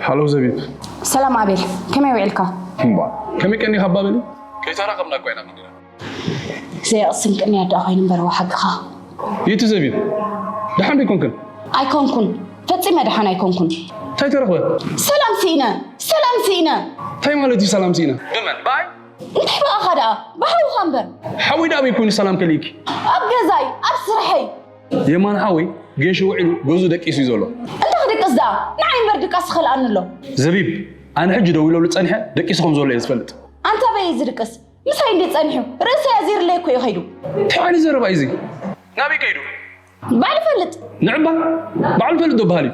ሃሎ ዘቢብ። ሰላም ኣቤል፣ ከመይ ውዒልካ? እምባ፣ ከመይ ቀኒኻ ኣባበሊ? ከይተራኸብና እኮ ኢና ቀኒና። ዘይቕስን ቅንያት ደኣ ኮይኑ እምበር፣ ወሓግኻ። ይእቲ ዘቢብ፣ ደሓን ዶ ኣይኮንክን? ኣይኮንኩን፣ ፈጺመ ደሓን ኣይኮንኩን። እንታይ ተረኽበ? ሰላም ስኢነ፣ ሰላም ስኢነ። እንታይ ማለት እዩ ሰላም ስኢነ? ብመን? ብኣይ? እንታይ ብኣኻ ደኣ? ብሓውኻ እምበር። ሓወይ ደኣ ኣበይ ኮይኑ ሰላም ከልኢኪ? ኣብ ገዛይ፣ ኣብ ስርሐይ። የማነ ሓወይ ጌሾ ውዒሉ ገዝኡ ደቂሱ እዩ ዘሎ። እንታይ ክድቅስ ደኣ? ንዓይ እምበር ድቃስ ይኸልኣኒ ኣሎ። ዘቢብ፣ ኣነ ሕጂ ደዊለሉ ጸኒሐ ደቂሱ ከም ዘሎ እየ ዝፈልጥ። ኣንታ ኣበይ እዩ ዝድቅስ? ምሳይ እንድዩ ጸኒሑ። ርእሰይ ኣዚርለይ እኮ እዩ ከይዱ። እንታይ ዓይነት ዘረባ እዩ እዚ? ናበይ ከይዱ? ባዕሉ ፈልጥ። ንዕባ ባዕሉ ፈልጥ ዶ በሃል እዩ?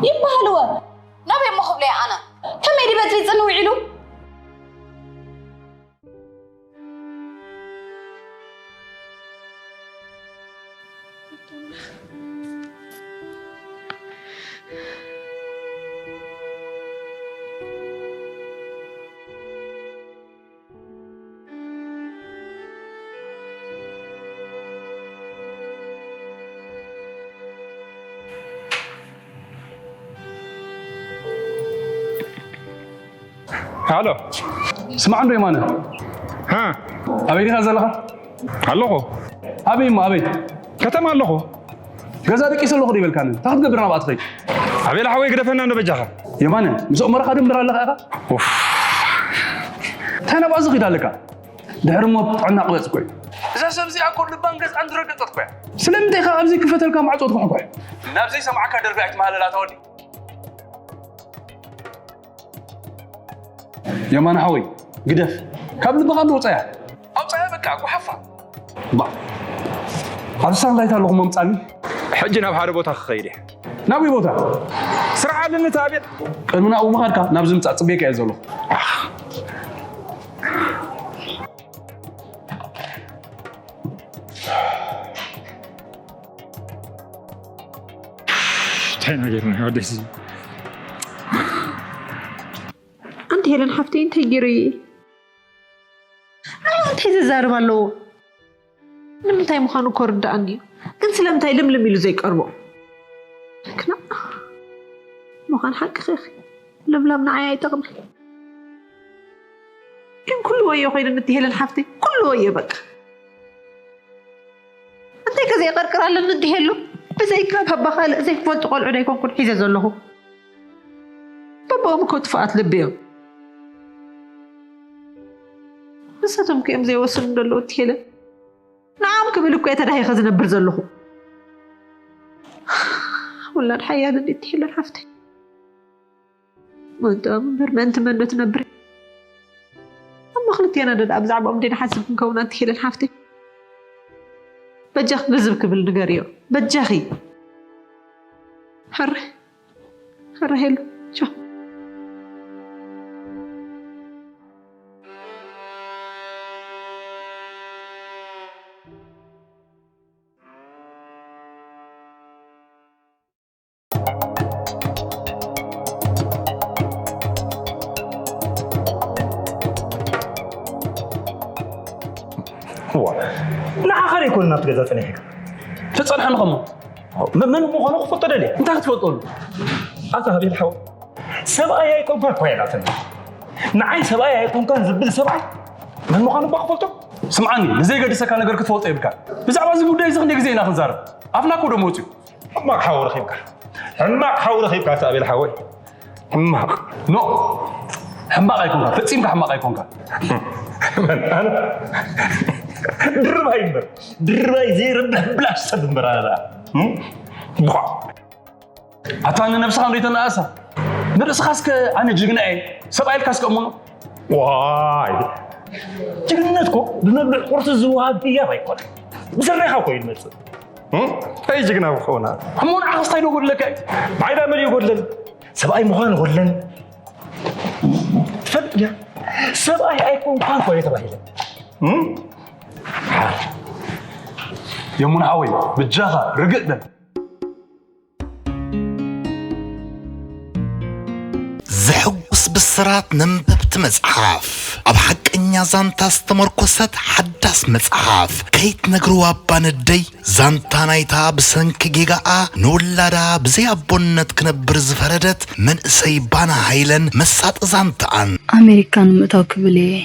ይበሃል እወ። ናበይ እሞ ክብሎ እየ ኣነ? ከመይ ድዩ በጽቢጽኒ ውዒሉ? ሃሎ። ስማዕ እንዶ የማነ። ሃ? ኣበይ ዲኻ ዘለኻ? ኣለኹ። ኣበይ እሞ ኣበይ? ከተማ ኣለኹ። ገዛ ደቂሰ ኣለኹ ዶ ይበልካኒ? እንታይ ክትገብር ናብኣ ትኸይድ? ኣቤል ሓወይ ግደፈና እንዶ በጃኻ። የማነ፣ ምስ ኦመራኻ ድምር ኣለኻ ኢኻ? ኡፍ። እንታይ ናብኣ ዝኸይድ ኣለካ? ድሕሪ ሞት ጥዕና ቅበጽ እኮ እዩ። እዛ ሰብ እዚኣ እኮ ልባን ገዝኣን ዝረገጸት እኮ እያ። ስለምንታይ ኢኻ ኣብዚ ክፈተልካ ማዕጾ ትኳሕኳሕ? ናብ ዘይሰማዕካ ደርፊ ኣይትመሃለል ኣታ ወዲ። የማነ ሓወይ፣ ግደፍ። ካብ ልብኻ እንዶ ውጻያ። ኣውጻያ በቃ፣ ጓሓፋ። ባ። ኣብ ሳንላይት ኣለኹ መምጻኒ። ሕጂ ናብ ሓደ ቦታ ክኸይድ እየ። ናበይ ቦታ? ስራሕ ኣለኒ እቲ ኣቤል። ቅድሚ ናብኡ ምኻድካ ናብዚ ምጻእ ጽበየካ እየ ዘለኹ። እንታይ ነገር ነው ወደዚ? ኣንቲ ሄለን ሓፍተይ እንታይ ገይሩ እዩ? ንዓኡ እንታይ ዘዛርብ ኣለዎ? ንምንታይ ምዃኑ እኮ ርዳእኒ እዩ። ግን ስለምንታይ ልምልም ኢሉ ዘይቀርቦ? ክና ምዃን ሓቅኺ ኢኺ። ልምላም ንዓይ ኣይጠቕምን። ግን ኩሉ ወዮ ኮይኑኒ እቲ ሄለን ሓፍተይ፣ ኩሉ ወዮ በቃ። እንታይ ከ ዘይቀርቅር ኣለኒ እንዲህ የሉ? ብዘይካ ባባ ካልእ ዘይፈልጡ ቆልዑ ዶ ኣይኮንኩን ሒዘ ዘለኹ? ባባኦም እኮ ጥፉኣት ልቢ እዮም። ንሳቶም ከ እዮም ዘይወስኑ ዘለዉ እቲ ሄለን? ንዓም ክብል እኮ እየ ተዳሂኸ ዝነብር ዘለኹ። ውላድ ሓያል እንዴት ትሄለን ሓፍተይ? ምእንትኦም እምበር ምእንቲ መን ዶ ትነብር? እሞ ክልቴና ዶ ደኣ ብዛዕባኦም ደይንሓስብ ክንከውን ኣንቲ ሄለን ሓፍተይ? በጃኺ ልዝብ ክብል ንገርዮ። በጃኺ። ሕረ፣ ሕረ ሄሉ። ቻው። እዋ፣ ንዓኻ ዶ ኣይኮነን ናብቲ ገዛ ጸኒሐካ? ተጸንሐ ንኸሞ። መ-፣ መን ምዃኑ ክፈልጦ ደልየ። እንታይ ክትፈልጠሉ? ኣታ ኣቤል ሓወይ፣ ሰብኣይ ኣይኮንካን እኮ እያ ናትና። ንዓይ ሰብኣይ ኣይኮንካን ዝብል ሰብኣይ መን ምዃኑ እባ ክፈልጦ? ስምዓኒ፣ ንዘይገድሰካ ነገር ክትፈልጦ የብልካን። ብዛዕባ እዚ ጉዳይ እዚ ክንደይ ግዜ ኢና ክንዛረብ? ኣፍና እኮ ደም ወጺኡ። ሕማቕ ሓው ረኺብካ። ሕማቕ ሓው ረኺብካ ኣታ ኣቤል ሓወይ። ሕማቕ። ኖ፣ ሕማቕ ኣይኮንካ፣ ፈጺምካ ሕማቕ ኣይኮንካ። መን? ኣነ? ድርባይ እምበር፣ ድርባይ ዘይረብሕ ብላሽ ሰብ እምበር ኣነ ደኣ። እም? ቡዃ። ኣታ ንነብስኻ እንዶ ይተነኣእሳ? ንርእስኻ እስከ ኣነ ጅግና እየ፣ ሰብኣይ ኢልካ እስከ እመኖ። ዋይ፣ ጅግንነት እኮ ብመብልዕ ቁርሲ ዝወሃብ ህያብ ኣይኮነን። ብስርናይኻ እኮ እዩ ዝመጽእ። እም? እንታይ ጅግና ክኸውን? እሞ ንዓኻስ እንታይ ዶ ጎድለካ እዩ? ንዓይ ደኣ መን እዩ ጎድለኒ? ሰብኣይ ምዃን ይጎድለኒ። ትፈልጥ ድያ? ሰብኣይ ኣይኮንኳን እኮ እየ ተባሂለ። እም? የሙን ሓወይ፣ ብጃኻ ርግእ በል። ዘሐጉስ ብስራት ነንበብቲ መጽሓፍ፣ ኣብ ሓቀኛ ዛንታ ዝተመርኮሰት ሓዳስ መጽሓፍ፣ ከይትነግርዋ እባ ነደይ። ዛንታ ናይታ ብሰንኪ ጌጋኣ ንውላዳ ብዘይ ኣቦነት ክነብር ዝፈረደት መንእሰይ ባና ሃይለን መሳጢ ዛንታኣን። ኣሜሪካ ንምእታው ክብል እየ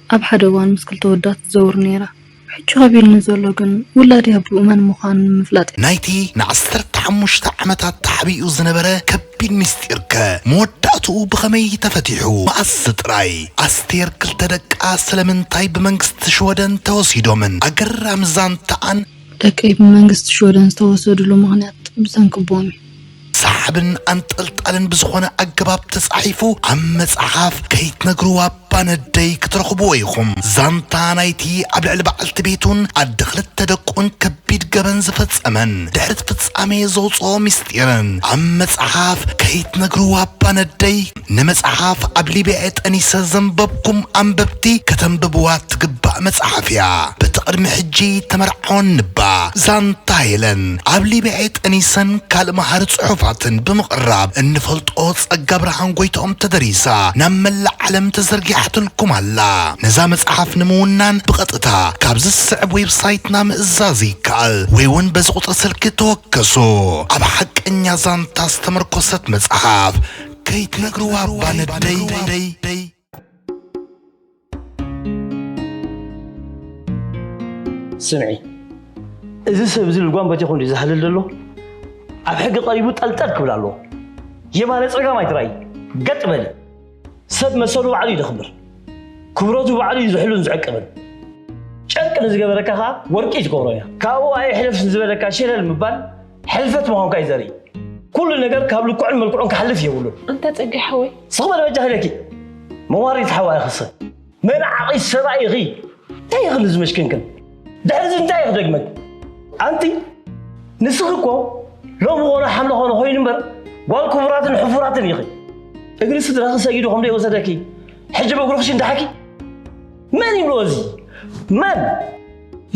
ኣብ ሓደ እዋን ምስ ክልተ ወዳት ትዘውር ነይራ። ሕጂ ከቢድኒ ዘሎ ግን ውላደይ ኣቦኡ መን ምዃኑ ንምፍላጥ እዩ። ናይቲ ንዓሰርተ ሓሙሽተ ዓመታት ተሓቢኡ ዝነበረ ከቢድ ምስጢርከ መወዳእትኡ ብኸመይ ተፈቲሑ? መኣስ ጥራይ? ኣስቴር ክልተ ደቃ ስለምንታይ ብመንግስቲ ሽወደን ተወሲዶምን? ኣገራሚ ዛንታኣን። ደቀይ ብመንግስቲ ሽወደን ዝተወሰድሉ ምኽንያት ብሰንኪ ኣቦኦም እዩ። ሰሓብን ኣንጠልጣልን ብዝኾነ ኣገባብ ተጻሒፉ ኣብ መጽሓፍ ከይትነግርዋ ባነደይ ክትረኽብዎ ኢኹም። ዛንታ ናይቲ ኣብ ልዕሊ በዓልቲ ቤቱን ኣደ ክልተ ደቁን ከቢድ ገበን ዝፈጸመን ድሕሪ እቲ ፍጻሜ ዘውጽኦ ምስጢርን ኣብ መጽሓፍ ከይትነግርዋ ባነደይ ንመጽሓፍ ኣብ ሊብያ ጠኒሰ ዘንበብኩም ኣንበብቲ ከተንብብዋ ትግባእ መጽሓፍ እያ። በቲ ቅድሚ ሕጂ ተመርዓወን ንባ ዛንታ ሄለን ኣብ ሊብያ ጠኒሰን ካልእ መሃሪ ጽሑፋትን ብምቕራብ እንፈልጦ ጸጋ ብርሃን ጎይትኦም ተደሪሳ ናብ መላእ ዓለም ተዘርጊሓትልኩም ኣላ። ነዛ መጽሓፍ ንምውናን ብቐጥታ ካብዚ ዝስዕብ ዌብሳይትና ምእዛዝ ይከኣል ወይ እውን በዚ ቁጽሪ ስልኪ ተወከሱ። ኣብ ሓቀኛ ዛንታ ዝተመርኮሰት መጽሓፍ ከይትነግርዋ እባ ነደይ። ስምዒ፣ እዚ ሰብ እዚ ልጓም በቲኹ እንድዩ ዝሃልል ዘሎ። ኣብ ሕጊ ቀሪቡ ጠልጠል ክብል ኣለዎ። የማነ ጸጋም ኣይትርኣዪ፣ ገጥ በሊ። ሰብ መሰሉ ባዕሉ እዩ ዘኽብር፣ ክብረቱ ባዕሉ እዩ ዝሕሉን ዝዕቅብን። ጨርቂ ንዝገበረካ ኸኣ ወርቂ እዩ ትገብሮ እያ። ካብኡ ኣይሕለፍ ንዝበለካ ሸለል ምባል ሕልፈት ምዃንካ እዩ ዘርኢ። ኩሉ ነገር ካብ ልክዑን መልክዑን ክሓልፍ የብሉን። ኣንታ ጸጋይ ሓወይ። ስቕ በሊ በጃኺ ኢለኪ። መዋሪት ሓዋ ኢኺ ንስኺ። መናዓቒ ሰብኣይ ኢኺ። እንታይ ኢኺ ንዝመሽክንክን? ድሕሪ እዚ እንታይ ኢኺ ደግመኪ? ኣንቲ ንስኺ እኮ ሎሚ ኾነ ሓምለ ኾነ ኮይኑ እምበር ጓል ክቡራትን ሕፉራትን ኢኺ። እግሪ ስድራኺ ሰጊዱ ከም ዘይወሰደኪ ሕጂ በእግሩ ክሽንዳሓኪ? መን ይብሎ እዚ? መን?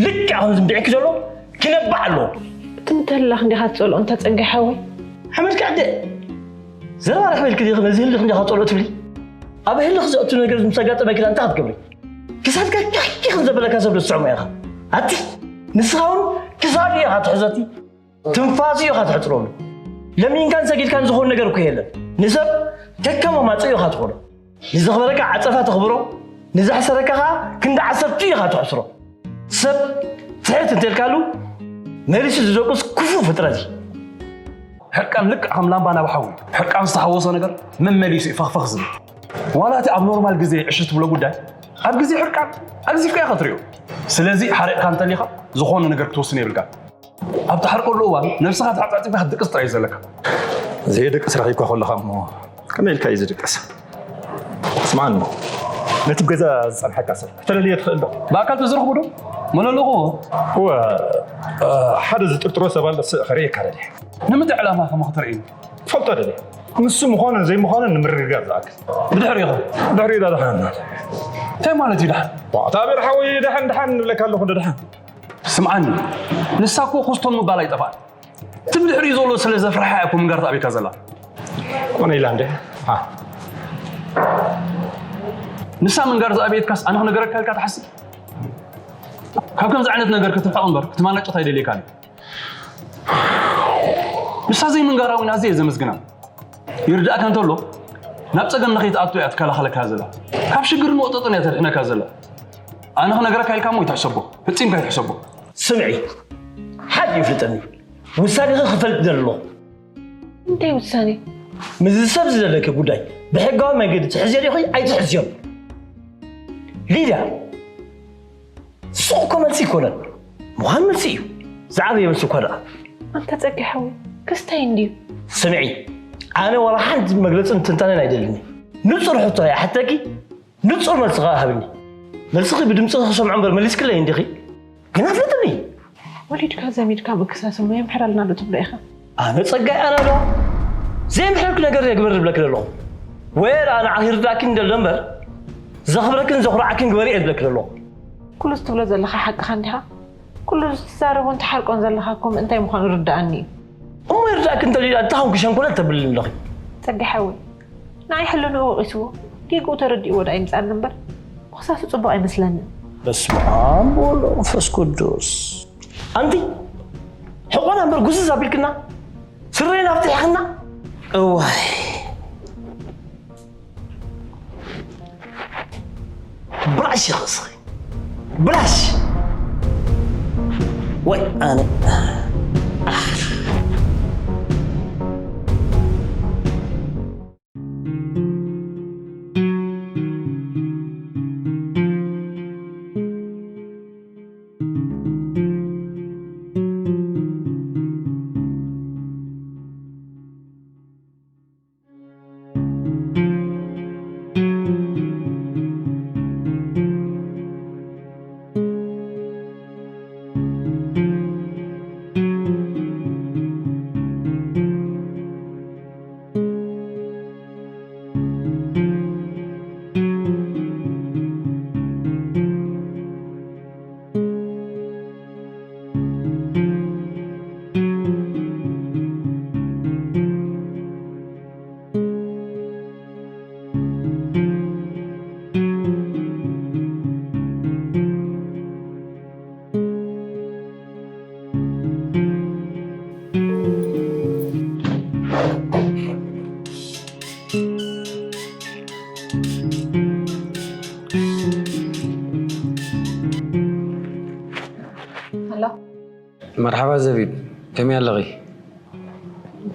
ልክዕ ከምዚ እምቢዕኪ ዘሎ ክነብዕ ኣለዎ። እቲ ምትህልላኽ እንዲኻ ትጸልኦ እንተ ጸጋይ ሓወይ። ሓመድ ክዕደ። ዘረባ ርሕበልኪ ዲኺ ነዚ ህልኽ እንዲኻ ትጸልኦ ትብሊ? ኣብ ህልኽ ዘእቱ ነገር ምስ ኣጋጠመኪ እንታይ ክትገብሪ? ክሳድካ ኪኽ ኪኽ ዘበለካ ሰብ ዶ ትስዕሞ ኢኻ? ኣቲ ንስኻ እውን ክሳዱ ኢኻ ትሕዞ እቲ ትንፋሱ ኢኻ ትሕጽረሉ። ለሚንካን ሰጊድካን ዝኾን ነገር እኮ የለን። ንሰብ ከከም ኣማጽኡ ኢኻ ትኾኖ። ንዘኽበረካ ዓጸፋ ተኽብሮ፣ ንዘሕሰረካ ኸኣ ክንዲ ዓሰርቲኡ ኢኻ ትሕስሮ። ሰብ ትሕት እንተልካሉ መሊሱ ዝደቁስ ክፉእ ፍጥረት እዩ። ሕርቃን ልክዕ ከም ላምባ ናብ ሓዊ፣ ሕርቃን ዝተሓወሶ ነገር መመሊሱ እዩ ፈኽፈኽ ዝብል። ዋላ እቲ ኣብ ኖርማል ግዜ ዕሽ ትብሎ ጉዳይ ኣብ ግዜ ሕርቃን ኣግዚፍካ ኢኻ ትሪኦ። ስለዚ ሓሪቕካ እንተሊኻ ዝኾነ ነገር ክትወስን የብልካን። ኣብ ትሓርቀሉ እዋን ነብስኻ ተዓጻጺፍካ ክትድቅስ ጥራይ እዩ ዘለካ። ዘየድቅስ ረኺብካ ከለኻ እሞ ከመይ ኢልካ እዩ ዝድቅስ? ስምዓኒ፣ ነቲ ኣብ ገዛ ዝጸንሓካ ሰብ ከተለልዮ ትኽእል ዶ? ብኣካል ተዝረኽቦ ዶ? መለለኹዎ። እወ፣ ሓደ ዝጥርጥሮ ሰብ ኣሎ፣ ስእ ክርእየካ ደልየ። ንምንታይ ዕላማ ከማ ክትርእይኒ? ክፈልጦ ደልየ። ንሱ ምዃኑን ዘይምዃኑን ንምርግጋጽ ዝኣክል። ብድሕሪኡ ኸ? ድሕሪኡ ዶ ደሓን? እንታይ ማለት እዩ ደሓን? ዋ፣ ታቤር ሓወይ፣ ደሓን ደሓን ንብለካ ኣለኹ፣ እንዶ ደሓን። ስምዓኒ፣ ንሳ እኮ ኩስቶን ምባል ኣይጠፍኣን። እቲ ብድሕሪኡ ዘሎ ስለ ዘፍርሓ እያ እኮ ምንጋር ትኣብየካ ዘላ። ኮነ ኢላ እንደ። ንሳ ምንጋር ዝኣብየትካስ ኣነ ክነገረካ ኢልካ ትሓስብ? ካብ ከምዚ ዓይነት ነገር ክትርሕቕ እምበር ክትማናጨት ኣይደልየካን እዩ። ንሳ ዘይምንጋራ እውን ኣዝየ እየ ዘመስግና። ይርድኣካ እንተሎ ናብ ጸገም ንኸይትኣቱ እያ ትከላኸለካ ዘላ። ካብ ሽግርን ወጠጥን እያ ተድሕነካ ዘላ። ኣነ ክነገረካ ኢልካ እሞ ይትሕሰቦ፣ ፈጺምካ ይትሕሰቦ። ስምዒ፣ ሓቂ ይፍልጠኒ። ውሳኔኺ ክፈልጥ ደለኹ። እንታይ ውሳኔ? ምስዚ ሰብ ዝደለኪ ጉዳይ ብሕጋዊ መንገዲ ትሕዝዮ ዲኺ ኣይትሕዝዮን? ሊድያ፣ ሱቕ እኮ መልሲ ኣይኮነን። ምዃን መልሲ እዩ። ዝዓበየ መልሲ እኳ ደኣ። ኣንታ ጸጋይ ሓወይ፣ ክስታይ እንድዩ። ስምዒ፣ ኣነ ዋላ ሓንቲ መግለጽን ትንታነን ኣይደልን እየ። ንጹር ሕቶ እየ ሓተኪ፣ ንጹር መልሲ ከኣ ሃብኒ። መልስኺ ብድምጽኺ ክሰምዖ እምበር መሊስክለይ እንዲኺ? ግን ኣፍልጥኒ። ወሊድካ ዘሚድካ ምክሳስ እሞ የምሕረልና ዶ ትብሎ ኢኻ? ኣነ ጸጋይ ኣነ ዶ? ዘየምሕረልኪ ነገር እየ ግበር ዝብለኪ ዘለኹ። ወይ ደኣ ንዓኺ ይርዳእኪ እንደሎ እምበር፣ ዘኽብረክን ዘኹርዓክን ግበሪ እየ ዝብለኪ ዘለኹ። ኩሉ እትብሎ ዘለኻ ሓቅኻ እንዲኻ? ኩሉ እትዛረቦን ትሓርቆን ዘለኻ እኮ ምእንታይ ምዃኑ ርድኣኒ እዩ። እሞ ይርዳእኪ እንተልዩ ደኣ እንታይ ኾንኪ ሸንኮለል ተብልኒ ኣለኺ? ጸጋ ሓወይ፣ ንዓይ ሕልንኡ ወቒስዎ፣ ጌግኡ ተረዲእዎ ደኣ ይምጻኒ እምበር፣ ምኽሳሱ ጽቡቕ ኣይመስለንን። በስመ ኣብ ወወልድ ወመንፈስ ቅዱስ። ኣንቲ ሕቆና እምበር ጉዝዝ ኣቢልክና፣ ስረና ኣፍቲሕክና። እዋይ። ብላሽ ኢኺ እስኺ። ብላሽ። ወይ ኣነ። ሄሎ። መርሓባ ዘቢብ፣ ከመይ ኣለኺ?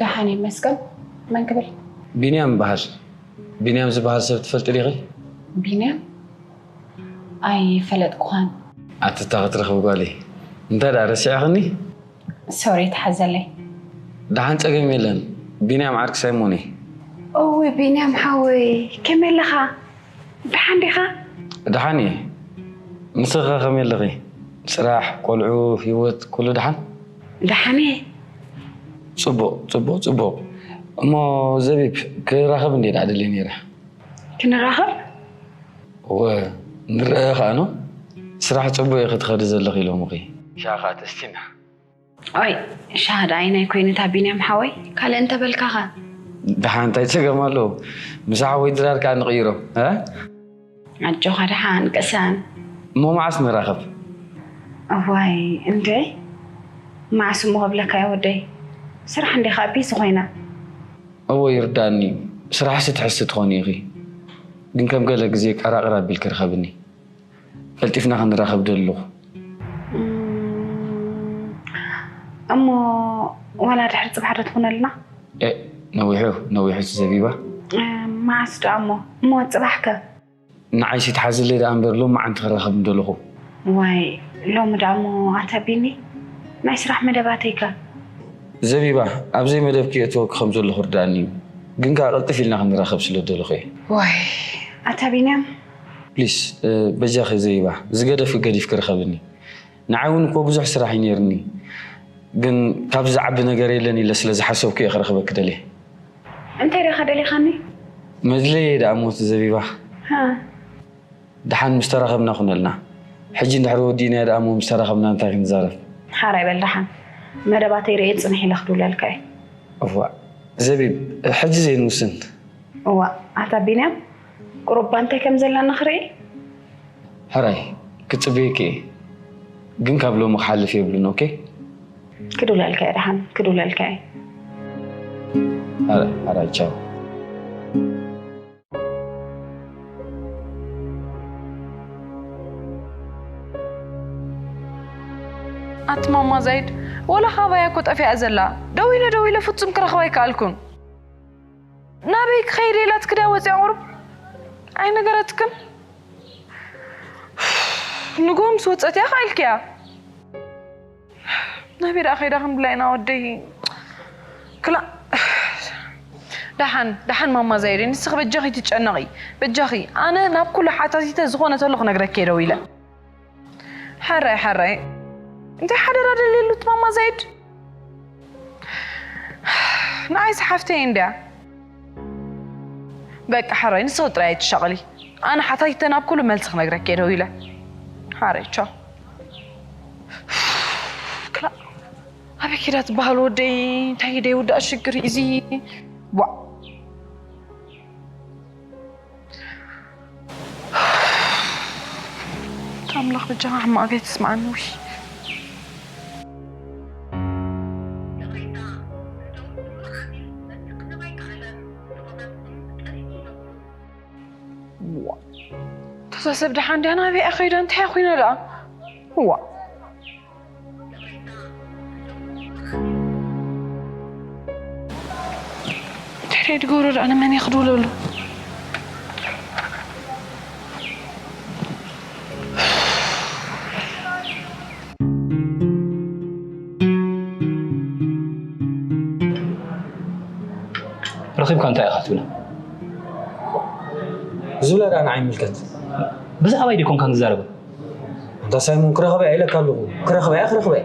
ደሓን ይመስገን። መን ክብል? ቢንያም እበሃል። ቢንያም ዝበሃል ሰብ ትፈልጢ ዲኺ? ቢንያም? ኣይፈለጥኩኻን። ኣትታ ክትረኽቢ ጓለይ። እንታይ ደኣ ረሲዕኽኒ? ሶሪ፣ ተሓዘለይ። ደሓን፣ ጸገም የለን። ቢንያም ዓርኪ ሳይሞን እየ። እውይ፣ ቢንያም ሓወይ፣ ከመይ ኣለኻ? ደሓን ዲኻ? ደሓን እየ። ንስኺ ከ ከመይ ኣለኺ? ስራሕ፣ ቆልዑ፣ ህይወት፣ ኩሉ ደሓን? ደሓን እየ። ጽቡቕ፣ ጽቡቕ፣ ጽቡቕ። እሞ ዘቢብ፣ ክራኸብ እንድየ ደኣ ደልየ ነይረ። ክንራኸብ? እወ፣ ንረኣየ ኸኣ ኖ። ስራሕ ጽቡቕ ኢኺ ትኸዲ ዘለኺ ኢሎምኺ። ሻኻ ተስቲና። ኦይ፣ ሻሃዳ ኣይናይ ኮይንታ ቢንያም ሓወይ፣ ካልእ እንተበልካኸ? ደሓን እንታይ ጸገም ኣለዎ? ምስ ሓወይ ድራር ከኣ ንቕይሮ፣ እ? ኣጆኻ ደሓን ቅሰን። እሞ መዓስ ንራኸብ? እዋይ፣ እንዴ? መዓስ እሞ ክብለካ እየ ወደይ? ስራሕ እንዴ ከኣ ቢዚ ኮይና። እወ፣ ይርዳእኒ እዩ። ስራሕሲ ትሕዝቲ ትኾኒ ኢኺ። ግን ከም ገለ ግዜ ቀራቕር ኣቢልኪ ርኸብኒ። ቀልጢፍና ክንራኸብ ደለኹ። እም፣ እሞ ዋላ ድሕሪ ጽባሕ ዶ ትኹነልና? ኤ፣ ነዊሑ፣ ነዊሑ እቲ ዘቢባ። እ፣ መዓስ ደኣ እሞ? እሞ ጽባሕ ከ? ንዓይሲ ትሓዝለይ ደኣ እምበር ሎሚ መዓንቲ ክራኸብ ምደለኹ። ዋይ፣ ሎሚ ደኣ እሞ ኣታ ቢኒ፣ ናይ ስራሕ መደባተይ ከ? ዘቢባ፣ ኣብ ዘይመደብኪ የእትወኪ ከም ዘለኹ ርድኣኒ እዩ። ግን ከኣ ቅልጥፍ ኢልና ክንራኸብ ስለ ደለኹ እየ። ዋይ፣ ኣታ ቢንያም። ፕሊስ፣ እ፣ በጃኺ ዘቢባ፣ ዝገደፍኪ ገዲፍኪ ርኸብኒ። ንዓይ እውን እኮ ብዙሕ ስራሕ እዩ ነይርኒ። ግን ካብዚ ዝዓቢ ነገር የለን ኢለ ስለ ዝሓሰብኩ እየ ክረኽበኪ ደልየ። እንታይ ዲኻ ደሊኻኒ? መድለየ ደኣ እሞ እቲ ዘቢባ። ሃ። ደሓን ምስ ተራኸብና ኩነልና። ሕጂ እንድሕሪ ወዲእናዮ ደኣ እሞ ምስ ተራኸብና እንታይ ክንዛረብ? ሓራይ በል ደሓን። መደባተይ ርእየ ጽንሕ ኢለ ክድውለልካ እየ። እዋእ፣ ዘቢብ፣ ሕጂ ዘይንውስን። እዋእ፣ ኣታ ቢንያም፣ ቁሩብ እባ እንታይ ከም ዘለና ክርኢ? ሕራይ፣ ክጽበየኪ እየ። ግን ካብ ሎሚ ክሓልፍ የብሉን፣ ኦኬ? ክድውለልካ እየ ደሓን፣ ክድውለልካ እየ። ሕራይ፣ ሕራይ፣ ቻው። ኣቲ ማማ ዛይድ፣ ወላ ካባያ እኮ ጠፊኣ ዘላ። ደዊለ፣ ደዊለ ፍጹም ክረኽባ ኣይከኣልኩን። ናበይ ክኸይድ ኢላ ትክድያ ወፂኣ ቁሩብ? ኣይነገረትክን? ንግሆ ምስ ወፀት እያ ከ ኢልክያ? ናበይ ደኣ ከይዳ ክንብላ ኢና ወደይ? ክላ-፣ ደሓን፣ ደሓን ማማ ዛይድ፣ ንስኺ በጃኺ ትጨነቒ። በጃኺ፣ ኣነ ናብ ኩሉ ሓታቲተ ዝኾነ ተሎ ክነግረኪ እየ ደዊለ። ሓራይ፣ ሓራይ። እንታይ ሓደራ ደልየሉ እቲ ማማ ዛይድ? ንዓይስ ሓፍተይ እንድያ። በቃ ሕራይ ንስኺ ጥራይ ኣይትሻቐሊ። ኣነ ሓታይተን ኣብ ኩሉ መልሲ ክነግረኪ እየ ደው ኢለ። ሓራይ ቻው። ክላ ኣበይ ኪዳ ትበሃል ወደይ እንታይ ደይ ውዳእ ሽግር እዚ ዋ ኣምላኽ በጃኻ ሕማቕ ከይትስምዓኒ ውይ። እታ ሰብ ደሓን ድያ ናበይ እያ ከይዳ እንታይ ኮይና ደኣ? እዋ እንታይ ድገብሮ ደኣ ንመን እየ ክድውለሉ? ረኺብካ እንታይ ኢኻ ትብላ? ዝብላ ደኣ ንዓይ ይምልከት። ብዛዕባይ ዶ ኣይኮንካን ዝዛረበ? ኣንታ ሳይሞን ክረኽባ እየ ኢለካ ኣለኹ። ክረኽባ እየ ክረኽባ እየ።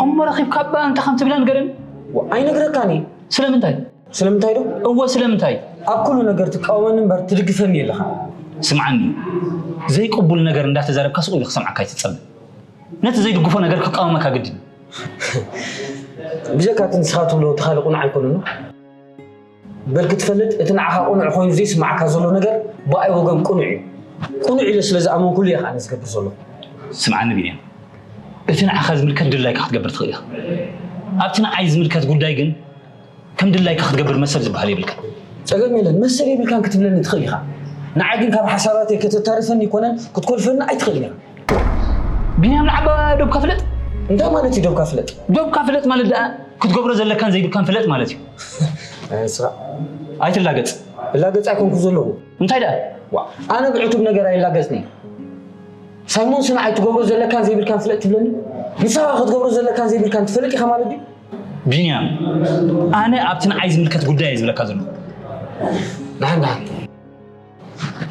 እሞ ረኺብካ እባ እንታይ ከም ትብላ ንገረኒ። ዋ ኣይነግረካን እየ። ስለምንታይ? ስለምንታይ ዶ? እወ ስለምንታይ? ኣብ ኩሉ ነገር ትቃወመኒ እምበር ትድግፈኒ የለኻን። ስምዓኒ፣ ዘይቅቡል ነገር እንዳተዛረብካ ስቕ ኢሉ ክሰምዓካ ኣይትጸበ። ነቲ ዘይድግፎ ነገር ክቃወመካ ግድን እዩ። ብጀካ እቲ ንስኻ ትብሎ እቲ ካልእ ቁኑዕ ኣይኮነን። በል ክትፈልጥ እቲ ንዓኻ ቁኑዕ ኮይኑ ዘይስምዓካ ዘሎ ነገር ብኣይ ወገን ቁኑዕ እዩ። ቁኑዕ ኢለ ስለ ዝኣመንኩሉ እየ ከኣ ዝገብር ዘለኹ። ስምዓኒ ቢንያም፣ እቲ ንዓኻ ዝምልከት ድላይካ ክትገብር ትኽእል ኢኻ። ኣብቲ ንዓይ ዝምልከት ጉዳይ ግን ከም ድላይካ ክትገብር መሰል ዝበሃል የብልካን። ጸገም የለን፣ መሰል የብልካን ክትብለኒ ትኽእል ኢኻ። ንዓይ ግን ካብ ሓሳባተይ ከተታርፈኒ ኣይኮነን ክትኮልፈኒ ኣይትኽእልን ኢኻ። ቢንያም ንዓባ ዶብካ ፍለጥ። እንታይ ማለት እዩ ዶብካ ፍለጥ? ዶብካ ፍለጥ ማለት ደኣ ክትገብሮ ዘለካን ዘይብልካን ፍለጥ ማለት እዩ። ኣይ፣ ስራዕ። ኣይትላገጽ። እላገጽ ኣይኮንኩ ዘለኹ። እንታይ ደኣ? ዋ፣ ኣነ ብዕቱብ ነገር ኣይላገጽን እየ። ሳይሞንስ ንዓይ ትገብሮ ዘለካን ዘይብልካን ፍለጥ ትብለኒ? ንስኻ ክትገብሮ ዘለካን ዘይብልካን ትፈልጥ ኢኻ ማለት ድዩ? ቢንያም፣ ኣነ ኣብቲ ንዓይ ዝምልከት ጉዳይ እየ ዝብለካ ዘለኹ። ደሓን ደሓን።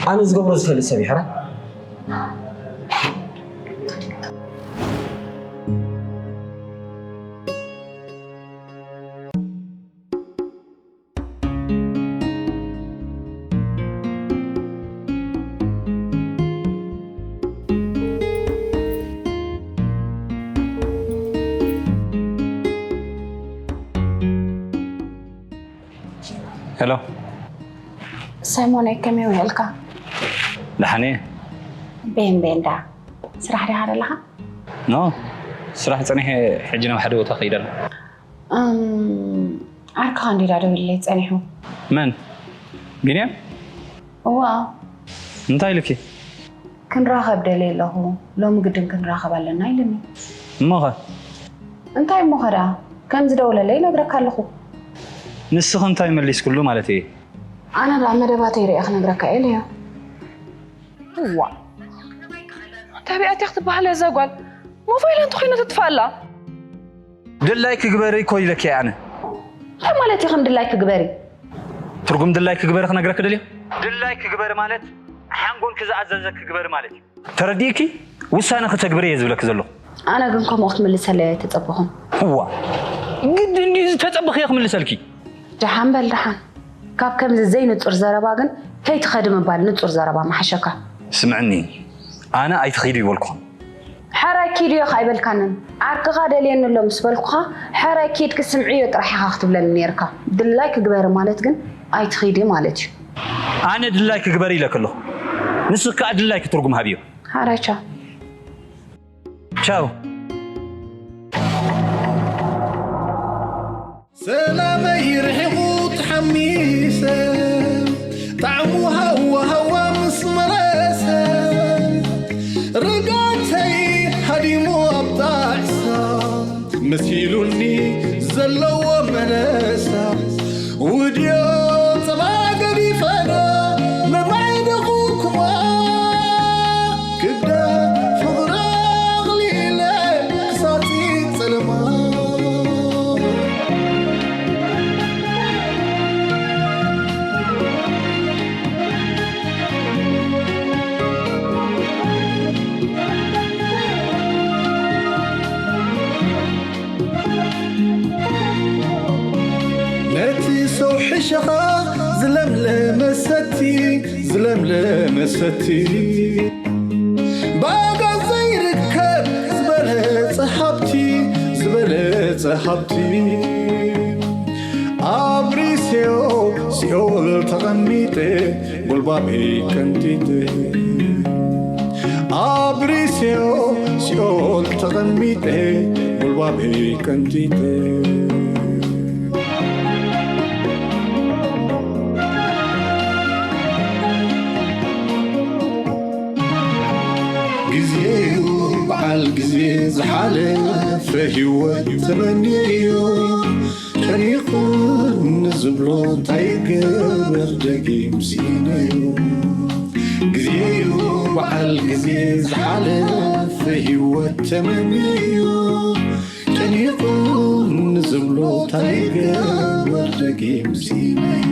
ኣነ ዝገብሮ ዝፈልጥ ሰብ ይሕራ። ሄሎ ሳይሞነይ፣ ከመይ ውዒልካ? ደሓን እየ። ቤን ቤን፣ ዳ ስራሕ ዲኻ ዘለኻ? ኖ፣ ስራሕ ጸኒሐ ሕጂ ናብ ሓደ ቦታ ከይደ ኣለኹ። ዓርክኻ እንድዩ ደዊሉለይ ጸኒሑ። መን? ቢንያም? እዋ። እንታይ ኢሉኪ? ክንራኸብ ደልየ ኣለኹ፣ ሎሚ ግድን ክንራኸብ ኣለና ኢሉኒ። እሞኸ? እንታይ እሞኸ ደኣ? ከም ዝደወለለይ ይነግረካ ኣለኹ። ንስኺ እንታይ መሊስክሉ ማለተይ እየ። ኣነ ደኣ መደባተይ ርእየ ክነግረካ እየ ኢለዮ። እዋ። እንታይ እያ ክትበሃል እዛ ጓል? ሞባይላ እንተኾይኑ ትጥፋእ ኣላ። ድላይኪ ግበሪ እኮ ኢለኪ እየ ኣነ። እንታይ ማለት እዩ ከም ድላይኪ ግበሪ? ትርጉም ድላይኪ ግበሪ ክነግረኪ ደልየ። ድላይኪ ግበሪ ማለት ሓንጎልኪ ዝኣዘዘኪ ግበሪ ማለት እዩ። ተረዲእኪ ውሳነ ክተግብሪ እየ ዝብለኪ ዘለኹ። ኣነ ግን ከምኡ ክትምልሰለይ ኣይተጸበኹን። እዋ ግድን ድዩ ዝተጸበኽዮ ክምልሰልኪ? ደሓን በል ደሓን። ካብ ከምዚ ዘይንጹር ዘረባ ግን ከይትኸዲ ምባል ንጹር ዘረባ ምሓሸካ። ስምዕኒ ኣነ ኣይትኺዲ ይበልኩኽን። ሕራይ ኪድ እዮ ከኣ ኣይበልካንን። ዓርክኻ ደልየኒ ኣሎ ምስ በልኩኻ ሕራይ ኪድኪ ስምዕዮ ጥራሕ ኢኻ ክትብለኒ ኔርካ። ድላይኪ ግበሪ ማለት ግን ኣይትኺዲ ማለት እዩ። ኣነ ድላይኪ ግበሪ ኢለኪ ኣለኹ። ንስኺ ከኣ ድላይኪ ትርጉም ሃብዮ። ሕራይ ቻው። ቻው። ሰላመይ ርሒቑ ተሓሚሰ ጣዕሙ ሃዋ ሃዋ ምስ መለሰ ርጋተይ ሃዲሙ ኣብ ጣዕሳ መሲሉኒ ዘለዎ መለሳ ውድዮ ጸባ ገዲፈና መባይ ደኹኩዋ ክብደት ፍቕሪ ኣቕሊለ ክሳብ ጸለማ ነቲ ሰው ሕሸኻ ዝለ ለመሰቲ ዝለምለመ ሰቲ ባጋ ዘይርከብ ዝበለጸ ሃብቲ ዝበለጸ ሃብቲ ኣብሪሴዮ ሲኦል ተቐሚጠ ጎልባበይ ቀንጢጠ ኣብሪሴዮ ሲኦል ተቐሚጠ ጎልባበይ ቀንጢጠ ግዜዩ በዓል ግዜ ዝሓለፈ ህይወት ተመንየዮ ጨኒቑ ንዝብሎ እንታይ ገበር ደጊም ስኢነዮ ግዜዩ በዓል ግዜ ዝሓለፈ ህይወት ተመንየዮ ጨኒቑ ንዝብሎ እንታይ ገበር ደጊም ስኢነዮ